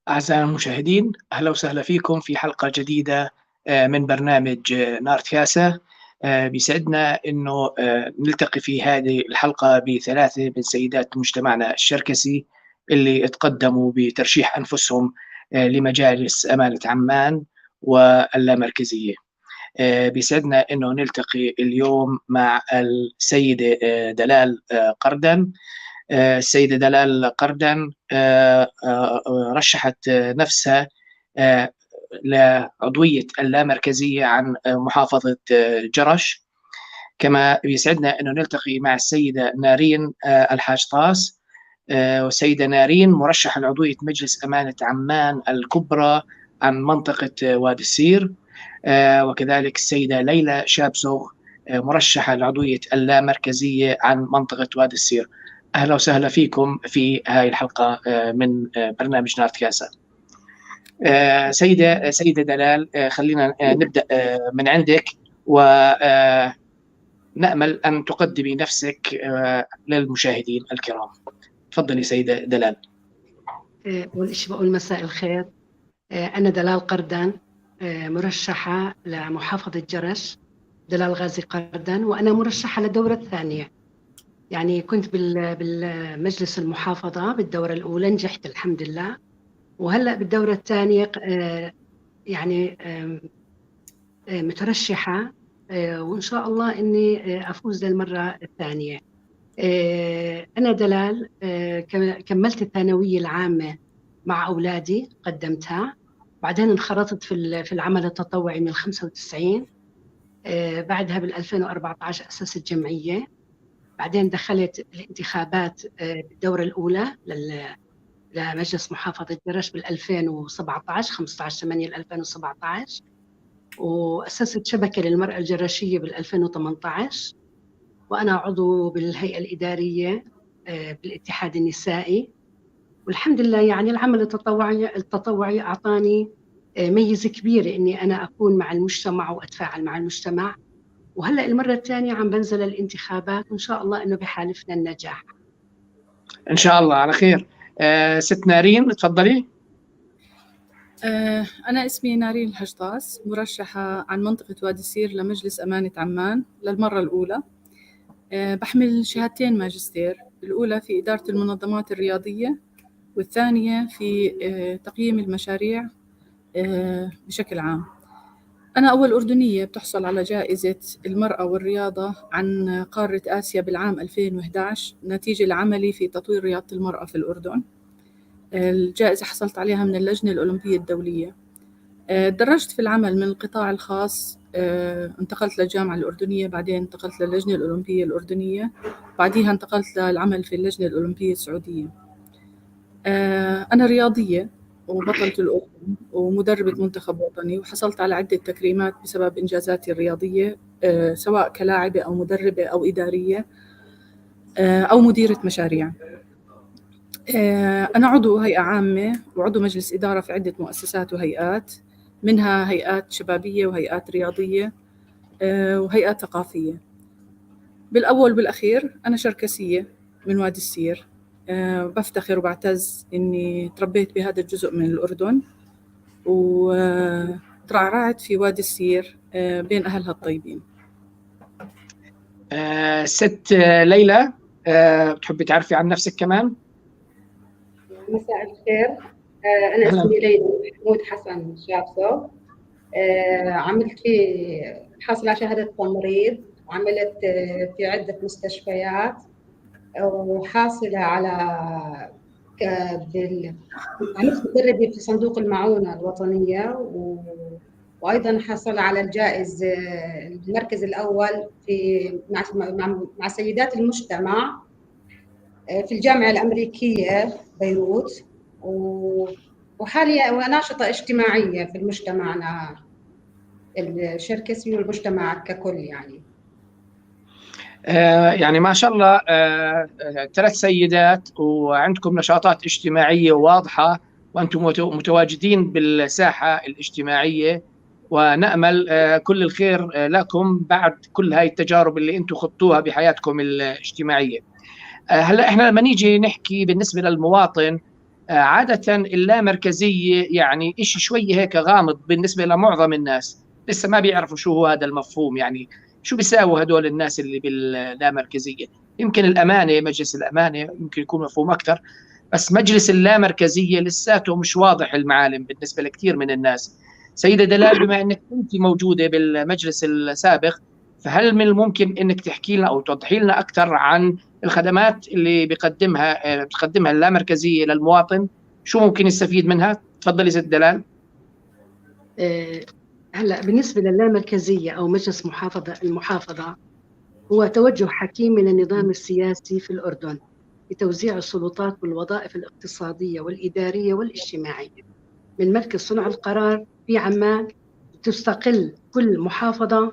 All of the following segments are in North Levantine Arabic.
أعزائي المشاهدين، أهلا وسهلا فيكم في حلقة جديدة من برنامج نارت كاسة. بيسعدنا إنه نلتقي في هذه الحلقة بثلاثة من سيدات مجتمعنا الشركسي اللي تقدموا بترشيح أنفسهم لمجالس أمانة عمان واللامركزية. بيسعدنا إنه نلتقي اليوم مع السيدة دلال قردن. السيدة دلال قردن رشحت نفسها لعضوية اللامركزية عن محافظة جرش. كما بيسعدنا أنه نلتقي مع السيدة نارين الحاج طاس. والسيدة نارين مرشحة لعضوية مجلس أمانة عمان الكبرى عن منطقة وادي السير. وكذلك السيدة ليلى شابسوغ مرشحة لعضوية اللامركزية عن منطقة وادي السير. أهلا وسهلا فيكم في هاي الحلقة من برنامج نارت كاسة. سيدة دلال، خلينا نبدأ من عندك، ونأمل أن تقدمي نفسك للمشاهدين الكرام. تفضلي سيدة دلال. أول شيء بقول مساء الخير. أنا دلال قردن، مرشحة لمحافظة جرش، دلال غازي قردن، وأنا مرشحة للدورة الثانية. يعني كنت بالمجلس المحافظة بالدورة الأولى، نجحت الحمد لله، وهلأ بالدورة الثانية يعني مترشحة، وإن شاء الله إني أفوز للمرة الثانية. أنا دلال، كملت الثانوية العامة مع أولادي، قدمتها، بعدين انخرطت في العمل التطوعي من 95، بعدها بال2014 أسست جمعية، بعدين دخلت الانتخابات بالدورة الأولى لمجلس محافظة جرش بال2017، 15/8/2017، وأسست شبكة للمرأة الجرشية بال2018، وأنا عضو بالهيئة الإدارية بالاتحاد النسائي. والحمد لله يعني العمل التطوعي أعطاني ميزة كبيرة إني أنا أكون مع المجتمع وأتفاعل مع المجتمع. وهلأ المرة الثانية عم بنزل الانتخابات، وإن شاء الله إنه بحالفنا النجاح. إن شاء الله على خير. ست نارين تفضلي. أنا اسمي نارين الحجطاس، مرشحة عن منطقة وادي السير لمجلس أمانة عمان للمرة الأولى. بحمل شهادتين ماجستير، الأولى في إدارة المنظمات الرياضية، والثانية في تقييم المشاريع بشكل عام. أنا أول أردنية بتحصل على جائزة المرأة والرياضة عن قارة آسيا بالعام 2011 نتيجة لعملي في تطوير رياضة المرأة في الأردن. الجائزة حصلت عليها من اللجنة الأولمبية الدولية. تدرجت في العمل من القطاع الخاص، انتقلت للجامعة الأردنية، بعدين انتقلت للجنة الأولمبية الأردنية، بعديها انتقلت للعمل في اللجنة الأولمبية السعودية. أنا رياضية وبطلة الأردن ومدربة منتخب وطني، وحصلت على عدة تكريمات بسبب إنجازاتي الرياضية، سواء كلاعبة أو مدربة أو إدارية أو مديرة مشاريع. أنا عضو هيئة عامة وعضو مجلس إدارة في عدة مؤسسات وهيئات، منها هيئات شبابية وهيئات رياضية وهيئات ثقافية. بالأول والأخير أنا شركسية من وادي السير. بفتخر وبعتز إني تربيت بهذا الجزء من الأردن، وترعرعت في وادي السير بين أهلها الطيبين. ست ليلى، بتحبي تعرفي عن نفسك كمان؟ مساء الخير. أنا اسمي ليلى محمود حسن شابسو. عملت في حاصلة على شهادة تمريض، وعملت في عدة مستشفيات، وحاصلة على عملت مدربة في صندوق المعونة الوطنية، وأيضا حاصلة على الجائز المركز الأول في مع سيدات المجتمع في الجامعة الأمريكية بيروت، وحاليا وناشطة اجتماعية في المجتمع الشركسي والمجتمع ككل. يعني يعني ما شاء الله، ثلاث سيدات وعندكم نشاطات اجتماعية واضحة، وأنتم متواجدين بالساحة الاجتماعية، ونأمل كل الخير لكم بعد كل هاي التجارب اللي أنتم خضتوها بحياتكم الاجتماعية. هلا إحنا لما نيجي نحكي بالنسبة للمواطن، عادة اللامركزية يعني إشي شوي هيك غامض بالنسبة لمعظم الناس، لسه ما بيعرفوا شو هو هذا المفهوم، يعني شو بيساووا هدول الناس اللي باللامركزية. يمكن الأمانة، مجلس الأمانة يمكن يكون مفهوم أكثر، بس مجلس اللامركزية لساته مش واضح المعالم بالنسبة لكثير من الناس. سيدة دلال، بما أنك أنت موجودة بالمجلس السابق، فهل من الممكن أنك تحكي لنا أو توضحي لنا أكثر عن الخدمات اللي بتقدمها اللامركزية للمواطن؟ شو ممكن يستفيد منها؟ تفضلي ست دلال. هلا بالنسبة للامركزية أو مجلس المحافظة هو توجه حكيم من النظام السياسي في الأردن لتوزيع السلطات والوظائف الاقتصادية والإدارية والاجتماعية من مركز صنع القرار في عمان. تستقل كل محافظة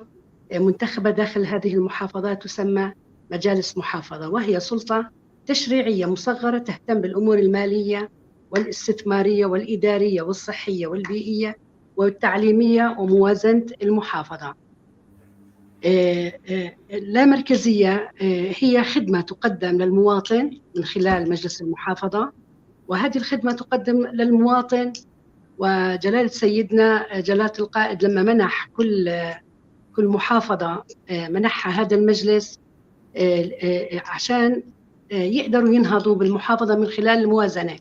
منتخبة داخل هذه المحافظات تسمى مجالس محافظة، وهي سلطة تشريعية مصغرة تهتم بالأمور المالية والاستثمارية والإدارية والصحية والبيئية والتعليمية وموازنة المحافظة. اللامركزية هي خدمة تقدم للمواطن من خلال مجلس المحافظة، وهذه الخدمة تقدم للمواطن. وجلالة سيدنا جلالة القائد لما منح كل محافظة منحها هذا المجلس عشان يقدروا ينهضوا بالمحافظة من خلال الموازنة،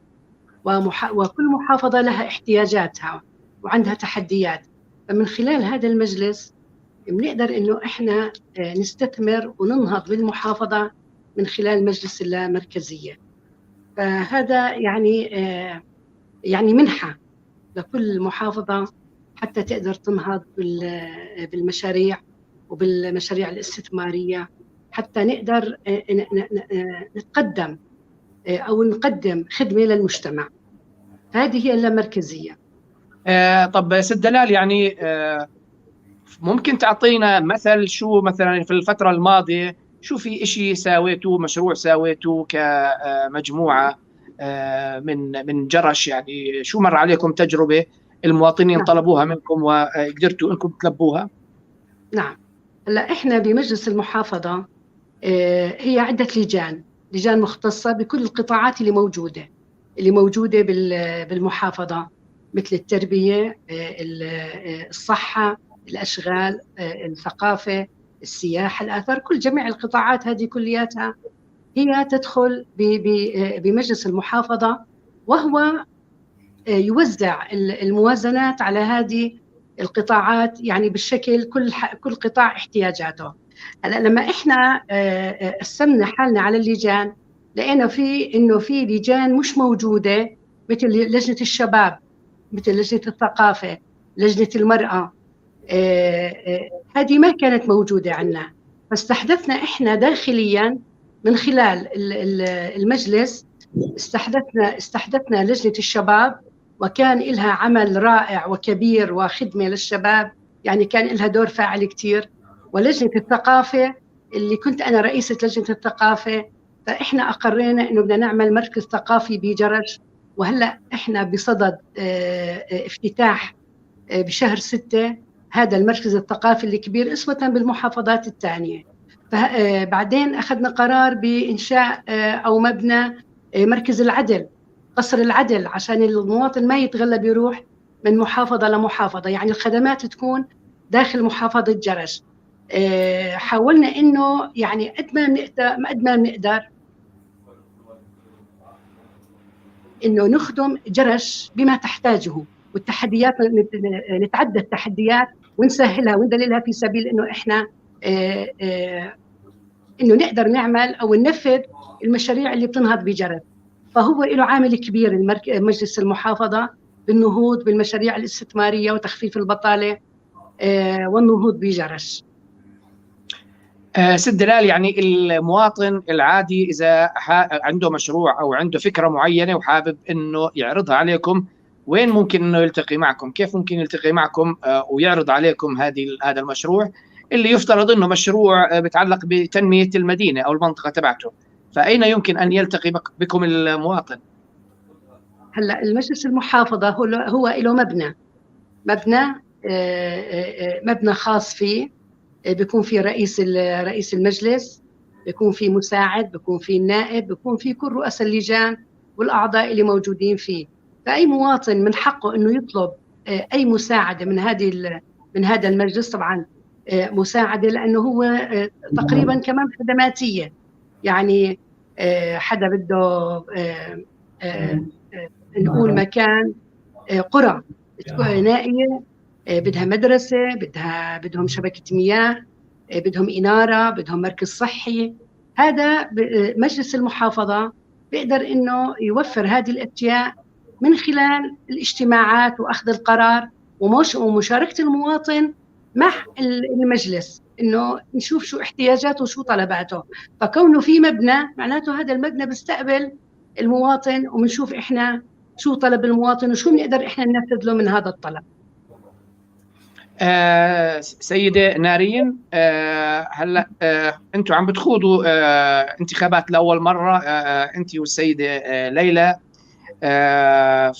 وكل محافظة لها احتياجاتها وعندها تحديات، فمن خلال هذا المجلس بنقدر إنه إحنا نستثمر وننهض بالمحافظة من خلال مجلس اللامركزية. فهذا يعني منحة لكل محافظة حتى تقدر تنهض بالمشاريع وبالمشاريع الاستثمارية، حتى نقدر نتقدم أو نقدم خدمة للمجتمع. هذه هي اللامركزية. طب ست دلال، يعني ممكن تعطينا مثل شو مثلا في الفترة الماضية شو في إشي ساويته، مشروع ساويته كمجموعة من جرش، يعني شو مر عليكم تجربة المواطنين طلبوها منكم وقدرتوا إنكم تلبوها؟ نعم، هلا إحنا بمجلس المحافظة هي عدة لجان مختصة بكل القطاعات اللي موجودة بالمحافظة، مثل التربية، الصحة، الأشغال، الثقافة، السياحة، الآثار، كل جميع القطاعات هذه كلياتها هي تدخل بمجلس المحافظة، وهو يوزع الموازنات على هذه القطاعات يعني بالشكل كل قطاع احتياجاته. هلا لما احنا قسمنا حالنا على اللجان لقينا انه في لجان مش موجودة، مثل لجنة الشباب، مثل لجنة الثقافة، لجنة المرأة، هذه ما كانت موجودة عندنا، فاستحدثنا احنا داخليا من خلال المجلس استحدثنا لجنة الشباب، وكان لها عمل رائع وكبير وخدمة للشباب، يعني كان لها دور فاعل كتير. ولجنة الثقافة اللي كنت أنا رئيسة لجنة الثقافة، فإحنا أقرينا إنه بدنا نعمل مركز ثقافي بجرش، وهلأ إحنا بصدد افتتاح بشهر 6 هذا المركز الثقافي الكبير أسوة بالمحافظات الثانية. فبعدين أخذنا قرار بإنشاء أو مبنى مركز العدل، قصر العدل، عشان المواطن ما يتغلب يروح من محافظة لمحافظة، يعني الخدمات تكون داخل محافظة جرش. حاولنا إنه يعني قد ما بنقدر إنه نخدم جرش بما تحتاجه، والتحديات نتعدى التحديات ونسهلها وندللها في سبيل إنه إحنا إنه نقدر نعمل أو ننفذ المشاريع اللي بتنهض بجرش. فهو له عامل كبير مجلس المحافظة بالنهوض بالمشاريع الاستثمارية وتخفيف البطالة والنهوض بجرش. ست دلال، يعني المواطن العادي إذا عنده مشروع أو عنده فكرة معينة وحابب إنه يعرضها عليكم، وين ممكن إنه يلتقي معكم؟ كيف ممكن يلتقي معكم ويعرض عليكم هذا المشروع اللي يفترض إنه مشروع بيتعلق بتنمية المدينة أو المنطقة تبعته؟ فأين يمكن أن يلتقي بكم المواطن؟ هلا المجلس المحافظة هو له مبنى خاص فيه، بيكون في رئيس المجلس، بيكون في مساعد، بيكون في النائب، بيكون في كل رؤساء اللجان والأعضاء اللي موجودين فيه. فأي مواطن من حقه إنه يطلب أي مساعدة من هذا المجلس، طبعا مساعدة لأنه هو تقريبا كمان خدماتية، يعني حدا بده نقول مكان قرى نائية بدها مدرسة، بدهم شبكة مياه، بدهم إنارة، بدهم مركز صحي، هذا مجلس المحافظة بيقدر إنه يوفر هذه الأشياء من خلال الاجتماعات وأخذ القرار ومشاركة المواطن مع المجلس، إنه نشوف شو احتياجاته وشو طلباته. فكونه في مبنى معناته هذا المبنى بيستقبل المواطن، وبنشوف إحنا شو طلب المواطن وشو بنقدر إحنا ننفذ له من هذا الطلب. سيدة نارين، هلا أنتم عم بتخوضوا انتخابات لأول مرة، أنت والسيدة ليلى،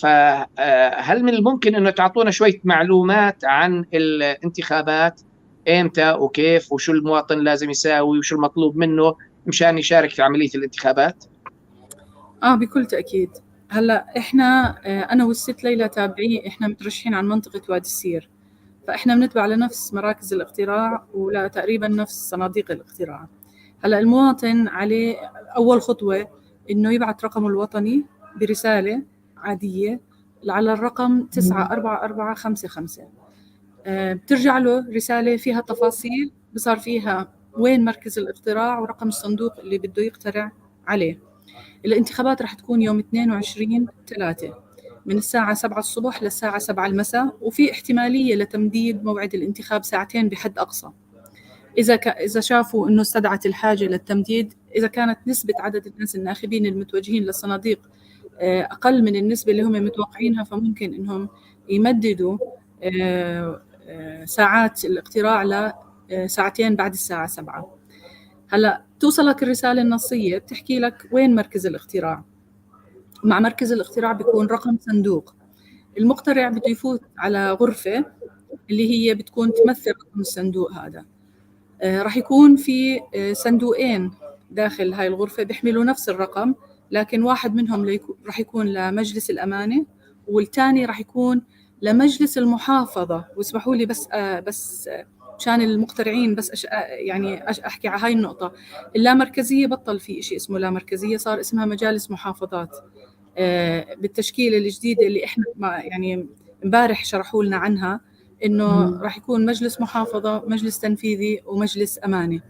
فهل من الممكن أنه تعطونا شوية معلومات عن الانتخابات، إمتى وكيف وشو المواطن لازم يساوي وشو المطلوب منه مشان يشارك في عملية الانتخابات؟ بكل تأكيد. هلا إحنا أنا والست ليلى تابعين، إحنا مترشحين عن منطقة وادي السير، فإحنا بنتبع لنفس مراكز الاقتراع ولا تقريبا نفس صناديق الاقتراع. هلا المواطن عليه أول خطوة إنه يبعث رقمه الوطني برسالة عادية على الرقم 94455. بترجع له رسالة فيها تفاصيل، بصار فيها وين مركز الاقتراع ورقم الصندوق اللي بده يقترع عليه. الانتخابات رح تكون يوم 22/3 من الساعة 7 الصبح للساعة 7 المساء، وفي احتمالية لتمديد موعد الانتخاب ساعتين بحد أقصى إذا شافوا إنه استدعت الحاجة للتمديد، إذا كانت نسبة عدد الناس الناخبين المتوجهين للصناديق أقل من النسبة اللي هم متوقعينها، فممكن إنهم يمددوا ساعات الاقتراع لساعتين بعد الساعة 7. هلا توصلك الرسالة النصية بتحكي لك وين مركز الاقتراع. مع مركز الاقتراع بيكون رقم صندوق. المقترع بده يفوت على غرفة اللي هي بتكون تمثل رقم الصندوق هذا. راح يكون في صندوقين داخل هاي الغرفة بيحملوا نفس الرقم، لكن واحد منهم راح يكون لمجلس الأمانة والثاني راح يكون لمجلس المحافظة. واسمحوا لي بس مشان المقترعين بس يعني أحكي على هاي النقطة. اللامركزية بطل في شيء اسمه لامركزية، صار اسمها مجالس محافظات بالتشكيلة الجديدة اللي إحنا يعني امبارح شرحوا لنا عنها، إنه راح يكون مجلس محافظة، مجلس تنفيذي، ومجلس أمانة.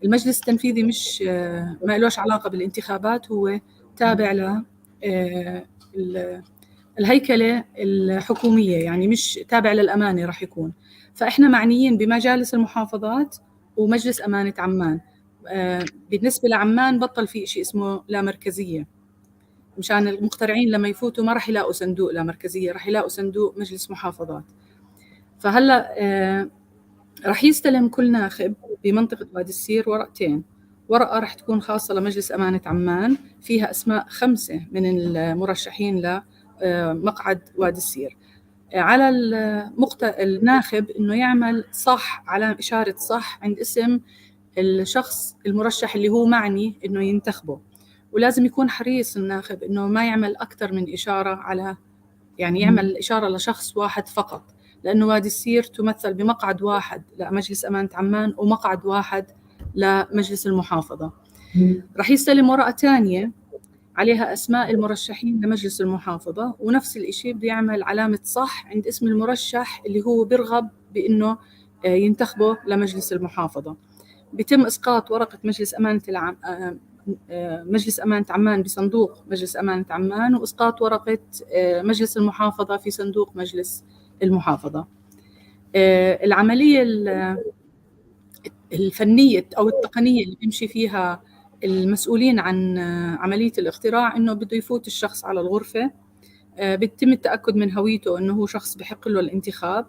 المجلس التنفيذي مش ما لهش علاقة بالانتخابات، هو تابع ل الهيكلة الحكومية، يعني مش تابع للأمانة راح يكون. فإحنا معنيين بمجالس المحافظات ومجلس أمانة عمان. بالنسبة لعمان بطل في شيء اسمه لا مركزية، مشان المقترعين لما يفوتوا ما راح يلاقوا صندوق لا مركزية، راح يلاقوا صندوق مجلس محافظات. فهلا راح يستلم كل ناخب بمنطقة وادي السير ورقتين، ورقة راح تكون خاصة لمجلس أمانة عمان فيها أسماء 5 من المرشحين لمقعد وادي السير. على الناخب إنه يعمل صح، على إشارة صح عند اسم الشخص المرشح اللي هو معني إنه ينتخبه، ولازم يكون حريص الناخب إنه ما يعمل أكثر من إشارة على، يعني يعمل إشارة لشخص واحد فقط، لأنه وادي السير تمثل بمقعد واحد لمجلس أمانة عمان ومقعد واحد لمجلس المحافظة. رح يستلم ورقة ثانية عليها أسماء المرشحين لمجلس المحافظة، ونفس الإشي بده يعمل علامة صح عند اسم المرشح اللي هو بيرغب بإنه ينتخبه لمجلس المحافظة. بيتم إسقاط ورقة مجلس أمانة مجلس أمانة عمان بصندوق مجلس أمانة عمان، وإسقاط ورقة مجلس المحافظة في صندوق مجلس المحافظة. العملية الفنية أو التقنية اللي بيمشي فيها المسؤولين عن عملية الاقتراع إنه بده يفوت الشخص على الغرفة، بيتم التأكد من هويته إنه هو شخص بحق له الانتخاب،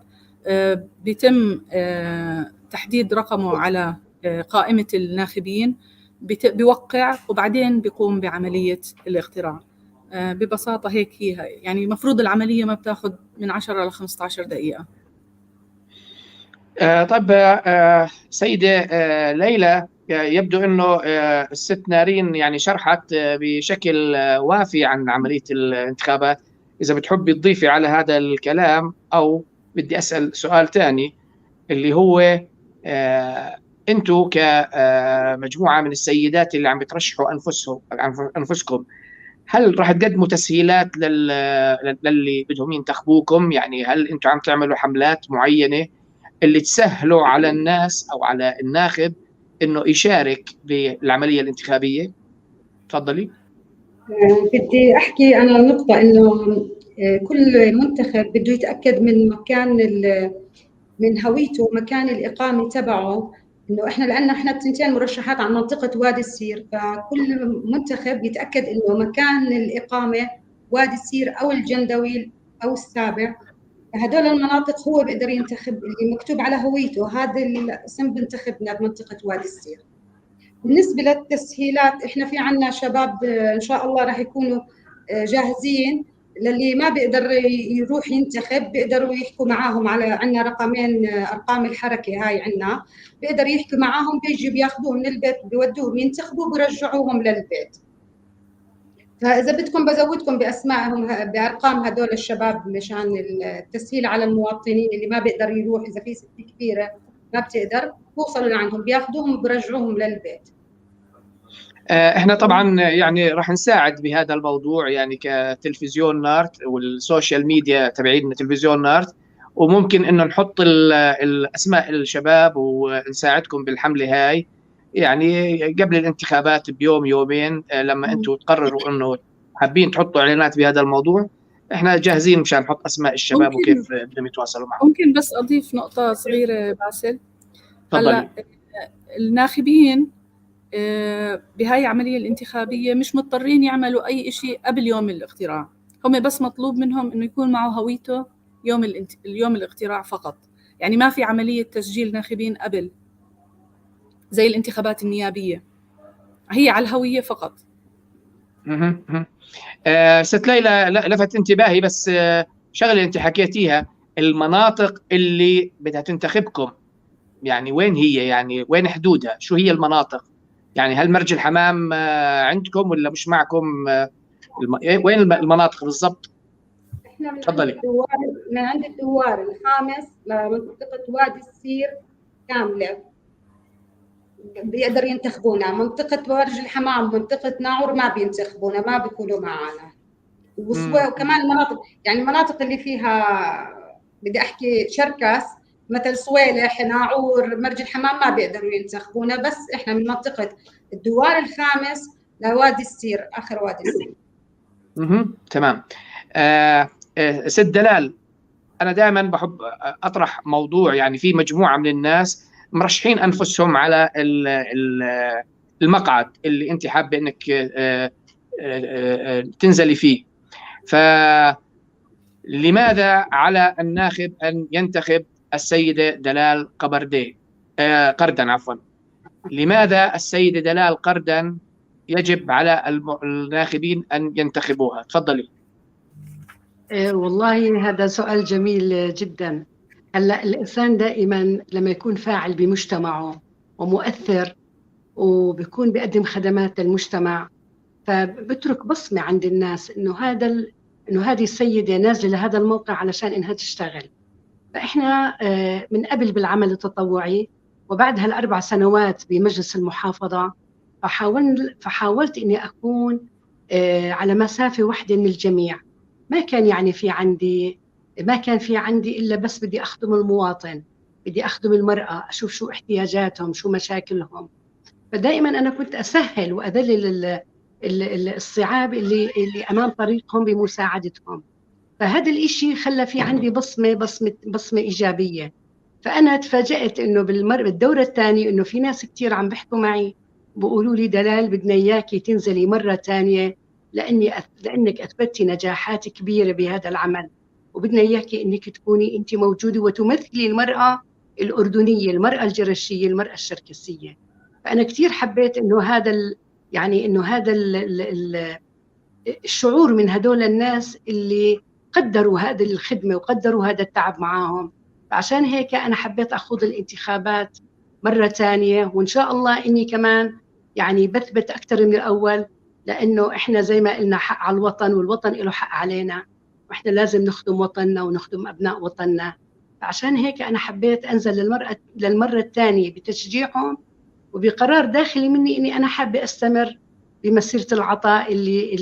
بيتم تحديد رقمه على قائمة الناخبين، بيوقع وبعدين بيقوم بعملية الاقتراع. ببساطة هيك هي، يعني المفروض العملية ما بتاخذ من 10 ل 15 دقيقة. طيب سيدة ليلى، يبدو انه الست نارين يعني شرحت بشكل وافي عن عملية الانتخابات. اذا بتحبي تضيفي على هذا الكلام، او بدي اسال سؤال ثاني اللي هو انتم كمجموعة من السيدات اللي عم بترشحوا انفسكم، هل راح تقدموا تسهيلات للي بدهم ينتخبوكم؟ يعني هل انتم عم تعملوا حملات معينة اللي تسهلوا على الناس او على الناخب انه يشارك بالعملية الانتخابية؟ تفضلي. بدي احكي انا نقطة، انه كل منتخب بده يتاكد من مكان من هويته ومكان الاقامة تبعه، انه احنا لان احنا التنتين مرشحات عن منطقة وادي السير، فكل منتخب يتاكد انه مكان الاقامة وادي السير او الجندويل او السابع، هدول المناطق هو بيقدر ينتخب اللي مكتوب على هويته هذا الاسم بنتخبنا بمنطقة وادي السير. بالنسبة للتسهيلات، احنا في عنا شباب ان شاء الله راح يكونوا جاهزين للي ما بيقدر يروح ينتخب، بيقدروا يحكوا معاهم على عندنا رقمين ارقام الحركة هاي عندنا، بيقدر يحكوا معاهم، بيجي بياخذوهم من البيت بيودوهم ينتخبوا بيرجعوهم للبيت. فاذا بدكم بزودكم باسمائهم بارقام هدول الشباب مشان التسهيل على المواطنين اللي ما بيقدر يروح، اذا في ست كبيرة ما بتقدر بوصلوا لعندهم بياخذوهم وبرجعوهم للبيت. احنا طبعا يعني راح نساعد بهذا الموضوع، يعني كتلفزيون نارت وال social media تبعين تلفزيون نارت، وممكن انه نحط الاسماء الشباب ونساعدكم بالحمله هاي، يعني قبل الانتخابات بيوم يومين لما انتم تقرروا انه حابين تحطوا اعلانات بهذا الموضوع، احنا جاهزين مشان نحط اسماء الشباب وكيف بدهم يتواصلوا معهم. ممكن بس اضيف نقطة صغيرة باسل؟ هلا الناخبين بهاي العملية الانتخابية مش مضطرين يعملوا أي شيء قبل يوم الاقتراع، هم بس مطلوب منهم إنه يكون معه هويته يوم الاقتراع فقط، يعني ما في عملية تسجيل ناخبين قبل زي الانتخابات النيابية، هي على الهوية فقط. ست ليلى، لفت انتباهي بس شغلة أنت حكيتيها، المناطق اللي بدها تنتخبكم، يعني وين هي؟ يعني وين حدودها؟ شو هي المناطق؟ يعني هل مرج الحمام عندكم ولا مش معكم؟ وين المناطق بالضبط؟ احنا من عند الدوار، من عند الدوار الخامس لمنطقة وادي السير كاملة بيقدروا ينتخبونا، منطقة مرج الحمام منطقة ناعور ما بينتخبونا، ما بيكونوا معنا. وكمان المناطق، يعني المناطق اللي فيها بدي احكي شركس مثل صويلح ناعور مرج الحمام ما بيقدروا ينتخبونا، بس احنا من منطقة الدوار الخامس لوادي السير، اخر وادي السير. تمام. ست دلال، انا دائما بحب اطرح موضوع، يعني في مجموعة من الناس مرشحين انفسهم على المقعد اللي انت حابة انك تنزلي فيه، فلماذا على الناخب ان ينتخب السيدة دلال قبردي قردن عفوا؟ لماذا السيدة دلال قردن يجب على الناخبين أن ينتخبوها؟ تفضلي. والله هذا سؤال جميل جدا. هلا الإنسان دائما لما يكون فاعل بمجتمعه ومؤثر وبيكون بيقدم خدمات للمجتمع، فبترك بصمة عند الناس إنه هذا إنه هذه السيدة نازلة لهذا الموقع علشان إنها تشتغل. فإحنا من قبل بالعمل التطوعي وبعد هال4 سنوات بمجلس المحافظة، فحاولت إني أكون على مسافة واحدة من الجميع. ما كان يعني في عندي، ما كان في عندي إلا بس بدي أخدم المواطن، بدي أخدم المرأة، أشوف شو احتياجاتهم، شو مشاكلهم. فدائما أنا كنت أسهل وأذلل الصعاب اللي أمام طريقهم بمساعدتهم. فهذا الإشي خلى في عندي بصمة بصمة بصمة إيجابية. فأنا تفاجأت إنه بالدورة الثانية إنه في ناس كثير عم بيحكوا معي بيقولوا لي دلال بدنا إياكي تنزلي مرة ثانية لأنك أثبتي نجاحات كبيرة بهذا العمل، وبدنا إياكي إنك تكوني أنت موجودة وتمثلي المرأة الأردنية، المرأة الجرشية، المرأة الشركسية. فأنا كثير حبيت إنه هذا يعني إنه هذا الشعور من هدول الناس اللي قدروا هذه الخدمة وقدروا هذا التعب معاهم. عشان هيك أنا حبيت أخوض الانتخابات مرة ثانية، وإن شاء الله إني كمان يعني بثبت أكثر من الأول، لأنه إحنا زي ما قلنا حق على الوطن، والوطن له حق علينا، وإحنا لازم نخدم وطننا ونخدم أبناء وطننا. عشان هيك أنا حبيت أنزل للمرة الثانية بتشجيعهم وبقرار داخلي مني إني أنا حابة أستمر بمسيرة العطاء اللي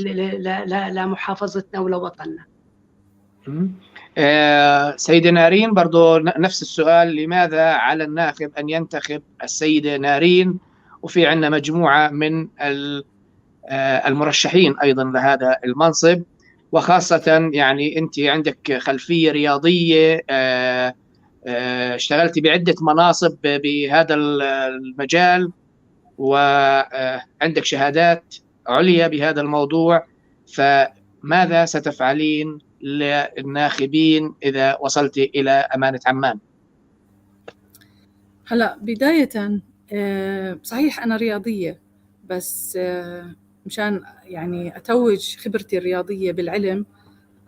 لمحافظتنا ولوطننا. سيدة نارين، برضو نفس السؤال، لماذا على الناخب أن ينتخب السيدة نارين؟ وفي عندنا مجموعة من المرشحين أيضا لهذا المنصب، وخاصة يعني أنت عندك خلفية رياضية، اشتغلتي بعدة مناصب بهذا المجال، وعندك شهادات عليا بهذا الموضوع، فماذا ستفعلين للناخبين إذا وصلت إلى أمانة عمان؟ هلا بداية صحيح أنا رياضية، بس مشان يعني أتوج خبرتي الرياضية بالعلم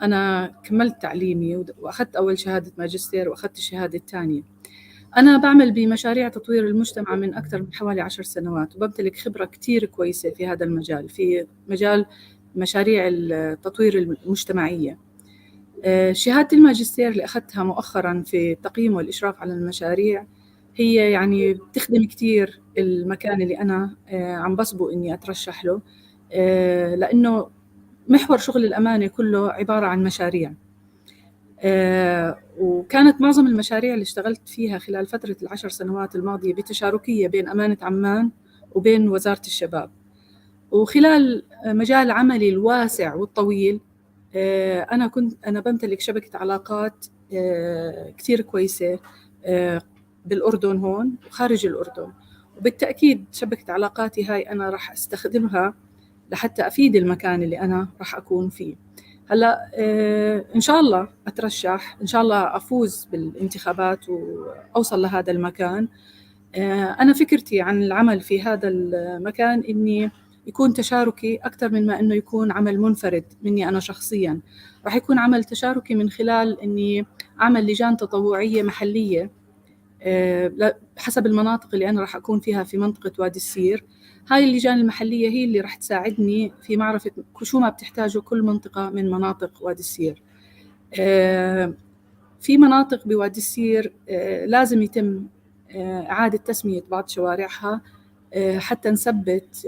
أنا كملت تعليمي وأخذت أول شهادة ماجستير وأخذت الشهادة الثانية. أنا بعمل بمشاريع تطوير المجتمع من أكثر من حوالي 10 سنوات، وبمتلك خبرة كتير كويسة في هذا المجال، في مجال مشاريع التطوير المجتمعية. شهادة الماجستير اللي أخذتها مؤخراً في التقييم والإشراف على المشاريع هي يعني بتخدم كتير المكان اللي أنا عم بصبو إني أترشح له، لأنه محور شغل الأمانة كله عبارة عن مشاريع. وكانت معظم المشاريع اللي اشتغلت فيها خلال فترة 10 سنوات الماضية بتشاركية بين أمانة عمان وبين وزارة الشباب. وخلال مجال عملي الواسع والطويل أنا بمتلك شبكة علاقات كثير كويسة بالأردن هون وخارج الأردن، وبالتأكيد شبكة علاقاتي هاي أنا راح أستخدمها لحتى أفيد المكان اللي أنا راح أكون فيه. هلا إن شاء الله أترشح، إن شاء الله أفوز بالانتخابات وأوصل لهذا المكان. أنا فكرتي عن العمل في هذا المكان إني يكون تشاركي أكثر من ما إنه يكون عمل منفرد مني أنا شخصياً. راح يكون عمل تشاركي من خلال إني أعمل لجان تطوعية محلية حسب المناطق اللي أنا راح أكون فيها في منطقة وادي السير. هاي اللجان المحلية هي اللي راح تساعدني في معرفة شو ما بتحتاجه كل منطقة من مناطق وادي السير. في مناطق بوادي السير لازم يتم إعادة تسمية بعض شوارعها حتى نثبت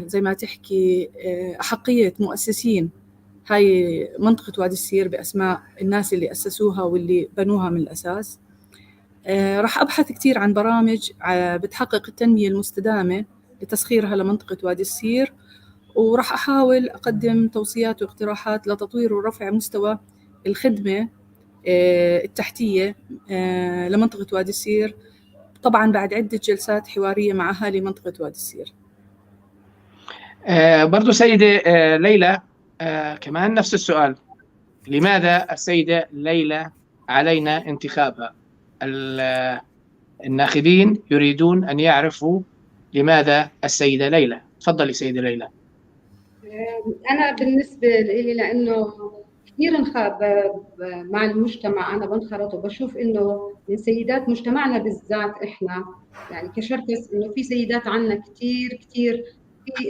زي ما تحكي أحقية مؤسسين هاي منطقة وادي السير بأسماء الناس اللي أسسوها واللي بنوها من الأساس. راح أبحث كثير عن برامج بتحقق التنمية المستدامة لتسخيرها لمنطقة وادي السير، وراح أحاول أقدم توصيات واقتراحات لتطوير ورفع مستوى الخدمة التحتية لمنطقة وادي السير، طبعا بعد عدة جلسات حوارية مع أهالي منطقة وادي السير. برضو سيدة ليلى كمان نفس السؤال، لماذا السيدة ليلى علينا انتخابها؟ الناخبين يريدون أن يعرفوا لماذا السيدة ليلى. تفضلي سيدة ليلى. أنا بالنسبة لي لأنه كثير مع المجتمع أنا بنخرط وبشوف إنه من سيدات مجتمعنا بالذات إحنا يعني كشركس إنه في سيدات عنا كثير كثير في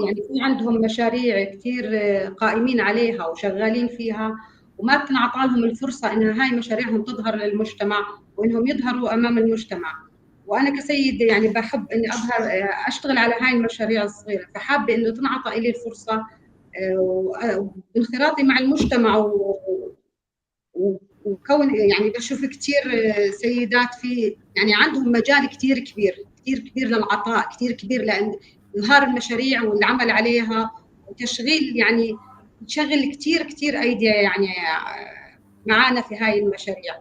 يعني في عندهم مشاريع كثير قائمين عليها وشغالين فيها، وما بتنعطى لهم الفرصة إنها هاي مشاريعهم تظهر للمجتمع وإنهم يظهروا أمام المجتمع. وأنا كسيدة يعني بحب إني أظهر أشتغل على هاي المشاريع الصغيرة، فحابة إنه تنعطى إلي الفرصة وانخراطي مع المجتمع وكون يعني بشوف كثير سيدات في يعني عندهم مجال كثير كبير كثير كبير للعطاء، كثير كبير لأن إظهار المشاريع والعمل عليها وتشغيل يعني تشغل كثير كثير أيدي يعني معانا في هاي المشاريع.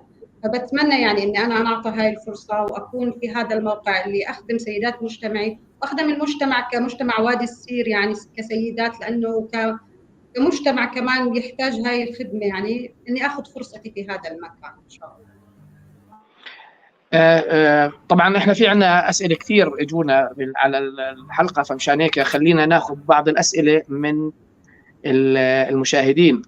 فبتمنى يعني إني أنا أعطى هاي الفرصة وأكون في هذا الموقع اللي أخدم سيدات مجتمعي وأخدم المجتمع كمجتمع وادي السير يعني كسيدات، لأنه كمجتمع كمان يحتاج هاي الخدمة، يعني إني أخذ فرصتي في هذا المكان إن شاء الله. طبعا احنا في عندنا اسئلة كثير اجونا على الحلقة، فمشان هيك خلينا ناخذ بعض الاسئلة من المشاهدين.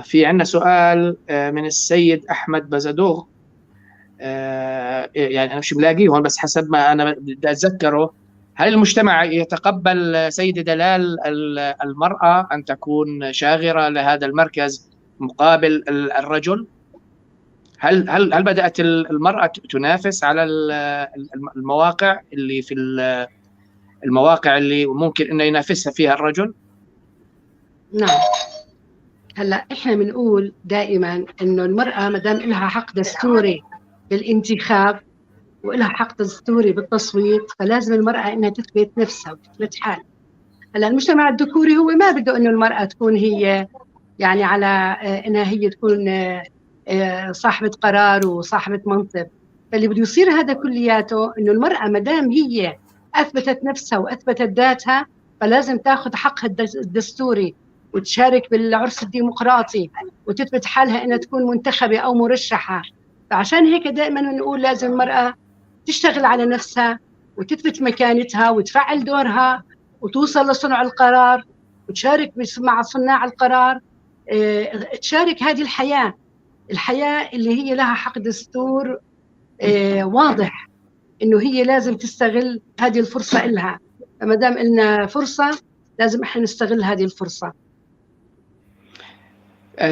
في عندنا سؤال من السيد احمد بزادوغ، يعني انا مش ملاقيهم، بس حسب ما انا بدي اتذكره، هل المجتمع يتقبل سيدة دلال المرأة أن تكون شاغرة لهذا المركز مقابل الرجل؟ هل هل هل بدأت المرأة تنافس على المواقع اللي في المواقع اللي ممكن انه ينافسها فيها الرجل؟ نعم. هلا احنا بنقول دائما انه المرأة ما دام لها حق دستوري بالانتخاب ولها حق دستوري بالتصويت، فلازم المرأة انها تثبت نفسها وتثبت حالها. هلا المجتمع الذكوري هو ما بده انه المرأة تكون هي يعني على انها هي تكون صاحبة قرار وصاحبة منصب. فاللي بده يصير هذا كلياته انه المرأة ما دام هي اثبتت نفسها واثبتت ذاتها، فلازم تاخذ حقها الدستوري وتشارك بالعرس الديمقراطي وتثبت حالها انها تكون منتخبه او مرشحة. فعشان هيك دائما نقول لازم المراة تشتغل على نفسها وتثبت مكانتها وتفعل دورها وتوصل لصنع القرار وتشارك مع صناع القرار، تشارك هذه الحياة، الحياة اللي هي لها حق دستور واضح انه هي لازم تستغل هذه الفرصة إلها. فما دام لنا فرصة لازم احنا نستغل هذه الفرصة.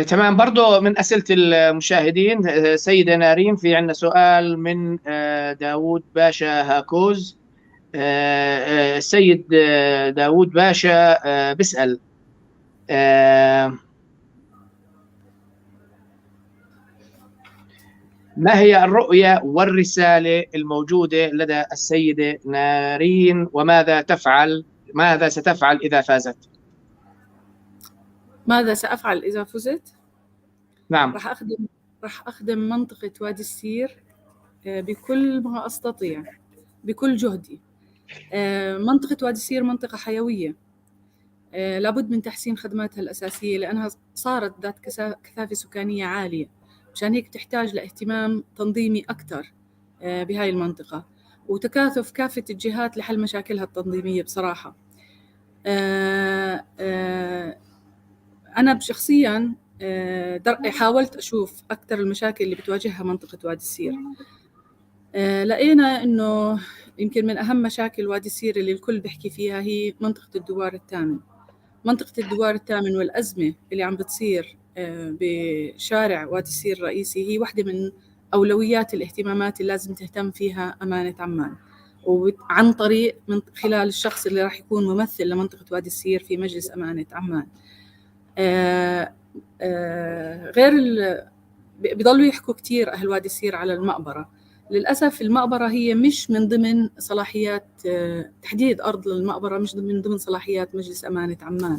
تمام. برضو من أسئلة المشاهدين، سيدة نارين، في عندنا سؤال من داود باشا هاكوز. السيد داود باشا بيسأل، ما هي الرؤية والرسالة الموجودة لدى السيدة نارين، وماذا تفعل، ماذا ستفعل إذا فازت؟ ماذا سأفعل إذا فزت؟ نعم. راح أخدم منطقة وادي السير بكل ما أستطيع، بكل جهدي. منطقة وادي السير منطقة حيوية، لابد من تحسين خدماتها الأساسية لأنها صارت ذات كثافة سكانية عالية، مشان هيك تحتاج لاهتمام تنظيمي أكثر بهاي المنطقة وتكاثف كافة الجهات لحل مشاكلها التنظيمية. بصراحة أنا شخصياً حاولت أشوف أكثر المشاكل اللي بتواجهها منطقة وادي السير. لقينا إنه يمكن من أهم مشاكل وادي السير اللي الكل بيحكي فيها هي منطقة الدوار الثامن. منطقة الدوار الثامن والأزمة اللي عم بتصير بشارع وادي السير الرئيسي هي واحدة من أولويات الاهتمامات اللي لازم تهتم فيها أمانة عمان، وعن طريق من خلال الشخص اللي راح يكون ممثل لمنطقة وادي السير في مجلس أمانة عمان. غير بيضلوا يحكوا كثير أهل وادي السير على المقبرة. للأسف المقبرة هي مش من ضمن صلاحيات، تحديد أرض للمقبرة مش من ضمن صلاحيات مجلس أمانة عمان،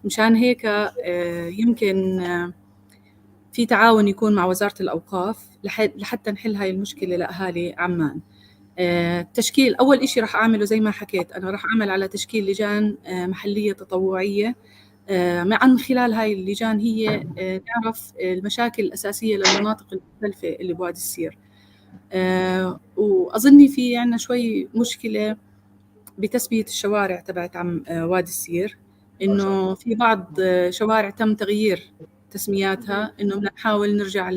مشان هيك يمكن في تعاون يكون مع وزارة الأوقاف لحتى نحل هاي المشكلة لأهالي عمان. تشكيل أول إشي رح أعمله زي ما حكيت، أنا رح أعمل على تشكيل لجان محلية تطوعية، عن خلال هاي اللجان هي نعرف المشاكل الأساسية للمناطق المختلفة اللي بوادي السير. وأظني في عنا شوي مشكلة بتسمية الشوارع تبعت وادي السير، إنه في بعض شوارع تم تغيير تسمياتها، إنه بدنا نحاول نرجع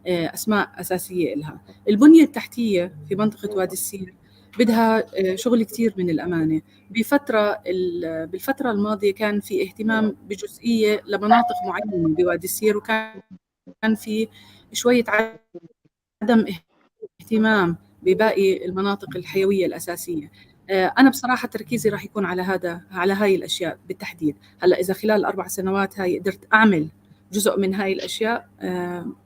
لأسماء أساسية إلها. البنية التحتية في منطقة وادي السير بدها شغل كثير من الأمانة. بالفترة الماضية كان في اهتمام بجزئية لمناطق معينة بوادي السير، وكان في شوية عدم اهتمام بباقي المناطق الحيوية الأساسية. أنا بصراحة تركيزي راح يكون على هذا، على هاي الأشياء بالتحديد. هلأ إذا خلال ال4 سنوات هاي قدرت أعمل جزء من هاي الأشياء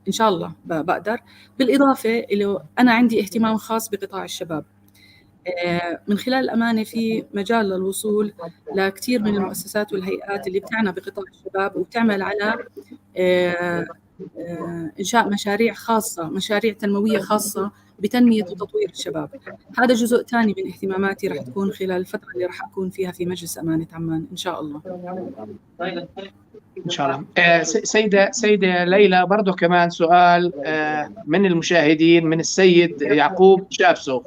إن شاء الله بقدر. بالإضافة إلى أنا عندي اهتمام خاص بقطاع الشباب. من خلال الأمانة في مجال للوصول لكثير من المؤسسات والهيئات اللي بتعنى بقطاع الشباب وبتعمل على إنشاء مشاريع خاصة، مشاريع تنموية خاصة بتنمية وتطوير الشباب. هذا جزء ثاني من اهتماماتي رح تكون خلال الفترة اللي رح أكون فيها في مجلس أمانة عمان إن شاء الله. إن شاء الله. سيدة ليلى، برضو كمان سؤال من المشاهدين، من السيد يعقوب شابسو.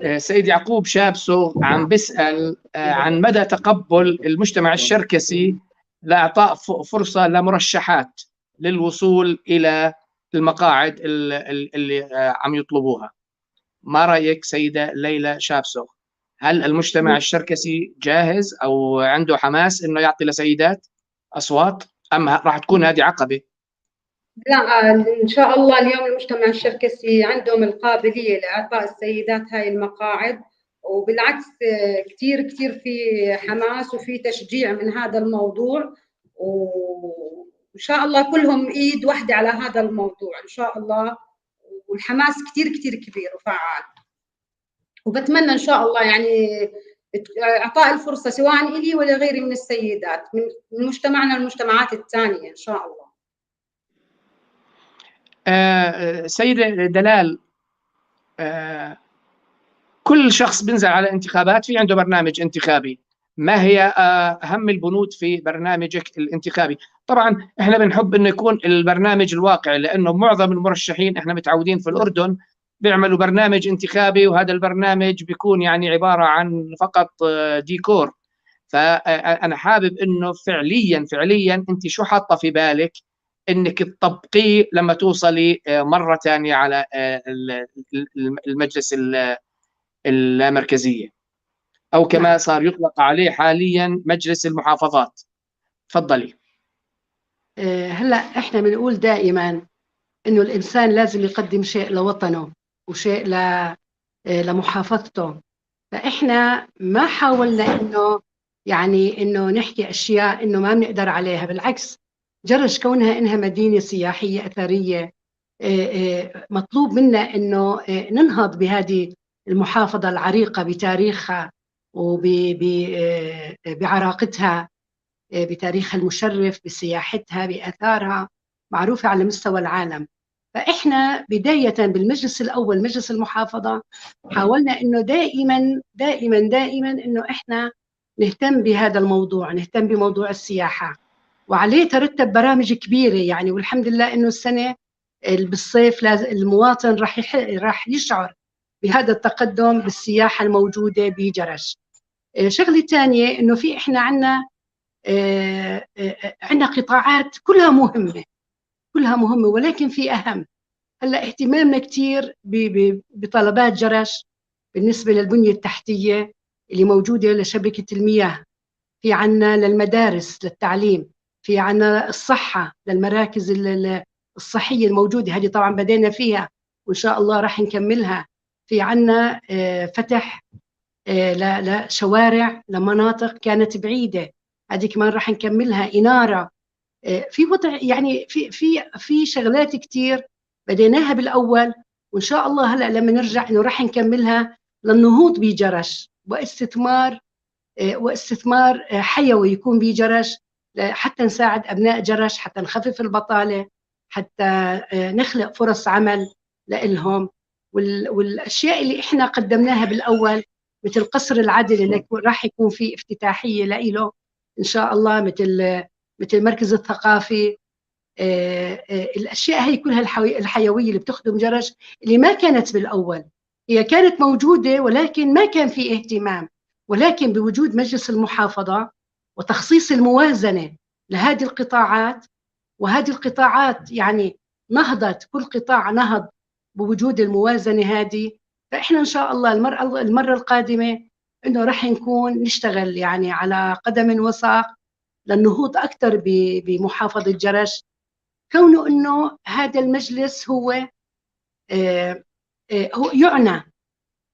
السيد يعقوب شابسو عم بيسأل عن مدى تقبل المجتمع الشركسي لإعطاء فرصة لمرشحات للوصول إلى المقاعد اللي عم يطلبوها. ما رأيك سيدة ليلى شابسوغ؟ هل المجتمع الشركسي جاهز أو عنده حماس إنه يعطي لسيدات أصوات، أم راح تكون هذه عقبة؟ لا، إن شاء الله اليوم المجتمع الشركسي عندهم القابلية لإعطاء السيدات هاي المقاعد، وبالعكس كثير كثير في حماس وفي تشجيع من هذا الموضوع، وإن شاء الله كلهم إيد واحدة على هذا الموضوع إن شاء الله، والحماس كثير كثير كبير وفعال، وبتمنى إن شاء الله يعني إعطاء الفرصة سواء إلي ولا غيري من السيدات من مجتمعنا والمجتمعات الثانية إن شاء الله. سيدة دلال، كل شخص بينزل على انتخابات في عنده برنامج انتخابي، ما هي أهم البنود في برنامجك الانتخابي؟ طبعا احنا بنحب انه يكون البرنامج الواقعي، لانه معظم المرشحين احنا متعودين في الأردن بيعملوا برنامج انتخابي، وهذا البرنامج بيكون يعني عبارة عن فقط ديكور. فأنا حابب انه فعليا انت شو حاطة في بالك انك تطبقيه لما توصلي مرة ثانية على المجلس اللامركزية، أو كما صار يطلق عليه حاليا مجلس المحافظات. تفضلي. هلا احنا بنقول دائما انه الانسان لازم يقدم شيء لوطنه وشيء لمحافظته، فاحنا ما حاولنا انه يعني انه نحكي اشياء انه ما بنقدر عليها، بالعكس جرش كونها انها مدينة سياحية اثرية مطلوب منا انه ننهض بهذه المحافظة العريقه بتاريخها وبعراقتها، بتاريخها المشرف، بسياحتها، باثارها، معروفة على مستوى العالم. فاحنا بداية بالمجلس الاول مجلس المحافظة حاولنا انه دائما دائما دائما انه احنا نهتم بهذا الموضوع، نهتم بموضوع السياحة، وعليه ترتب برامج كبيرة يعني، والحمد لله انه السنة بالصيف المواطن راح يشعر بهذا التقدم بالسياحة الموجودة بجرش. شغله ثانية انه في احنا عندنا قطاعات كلها مهمة، كلها مهمة، ولكن في اهم. هلا اهتمامنا كثير بطلبات جرش بالنسبة للبنيه التحتية اللي موجودة لشبكه المياه، في عنا للمدارس للتعليم، في عنا الصحة للمراكز الصحية الموجودة، هذه طبعا بدينا فيها وان شاء الله راح نكملها. في عنا فتح لشوارع لمناطق كانت بعيدة، هذه كمان راح نكملها، انارة، في وضع يعني في في في شغلات كثير بديناها بالاول، وان شاء الله هلا لما نرجع انه راح نكملها للنهوض بجرش واستثمار حيوي يكون بجرش، حتى نساعد ابناء جرش، حتى نخفف البطالة، حتى نخلق فرص عمل لهم. والاشياء اللي احنا قدمناها بالاول مثل قصر العدل اللي راح يكون في افتتاحيه له ان شاء الله، مثل المركز الثقافي، الاشياء هي كلها الحيوية اللي بتخدم جرش اللي ما كانت بالاول، هي كانت موجودة ولكن ما كان في اهتمام، ولكن بوجود مجلس المحافظة وتخصيص الموازنة لهذه القطاعات، وهذه القطاعات يعني نهضت، كل قطاع نهض بوجود الموازنة هذه. فاحنا ان شاء الله المرة القادمة انه راح نكون نشتغل يعني على قدم وساق للنهوض اكثر بمحافظة جرش، كونه انه هذا المجلس هو هو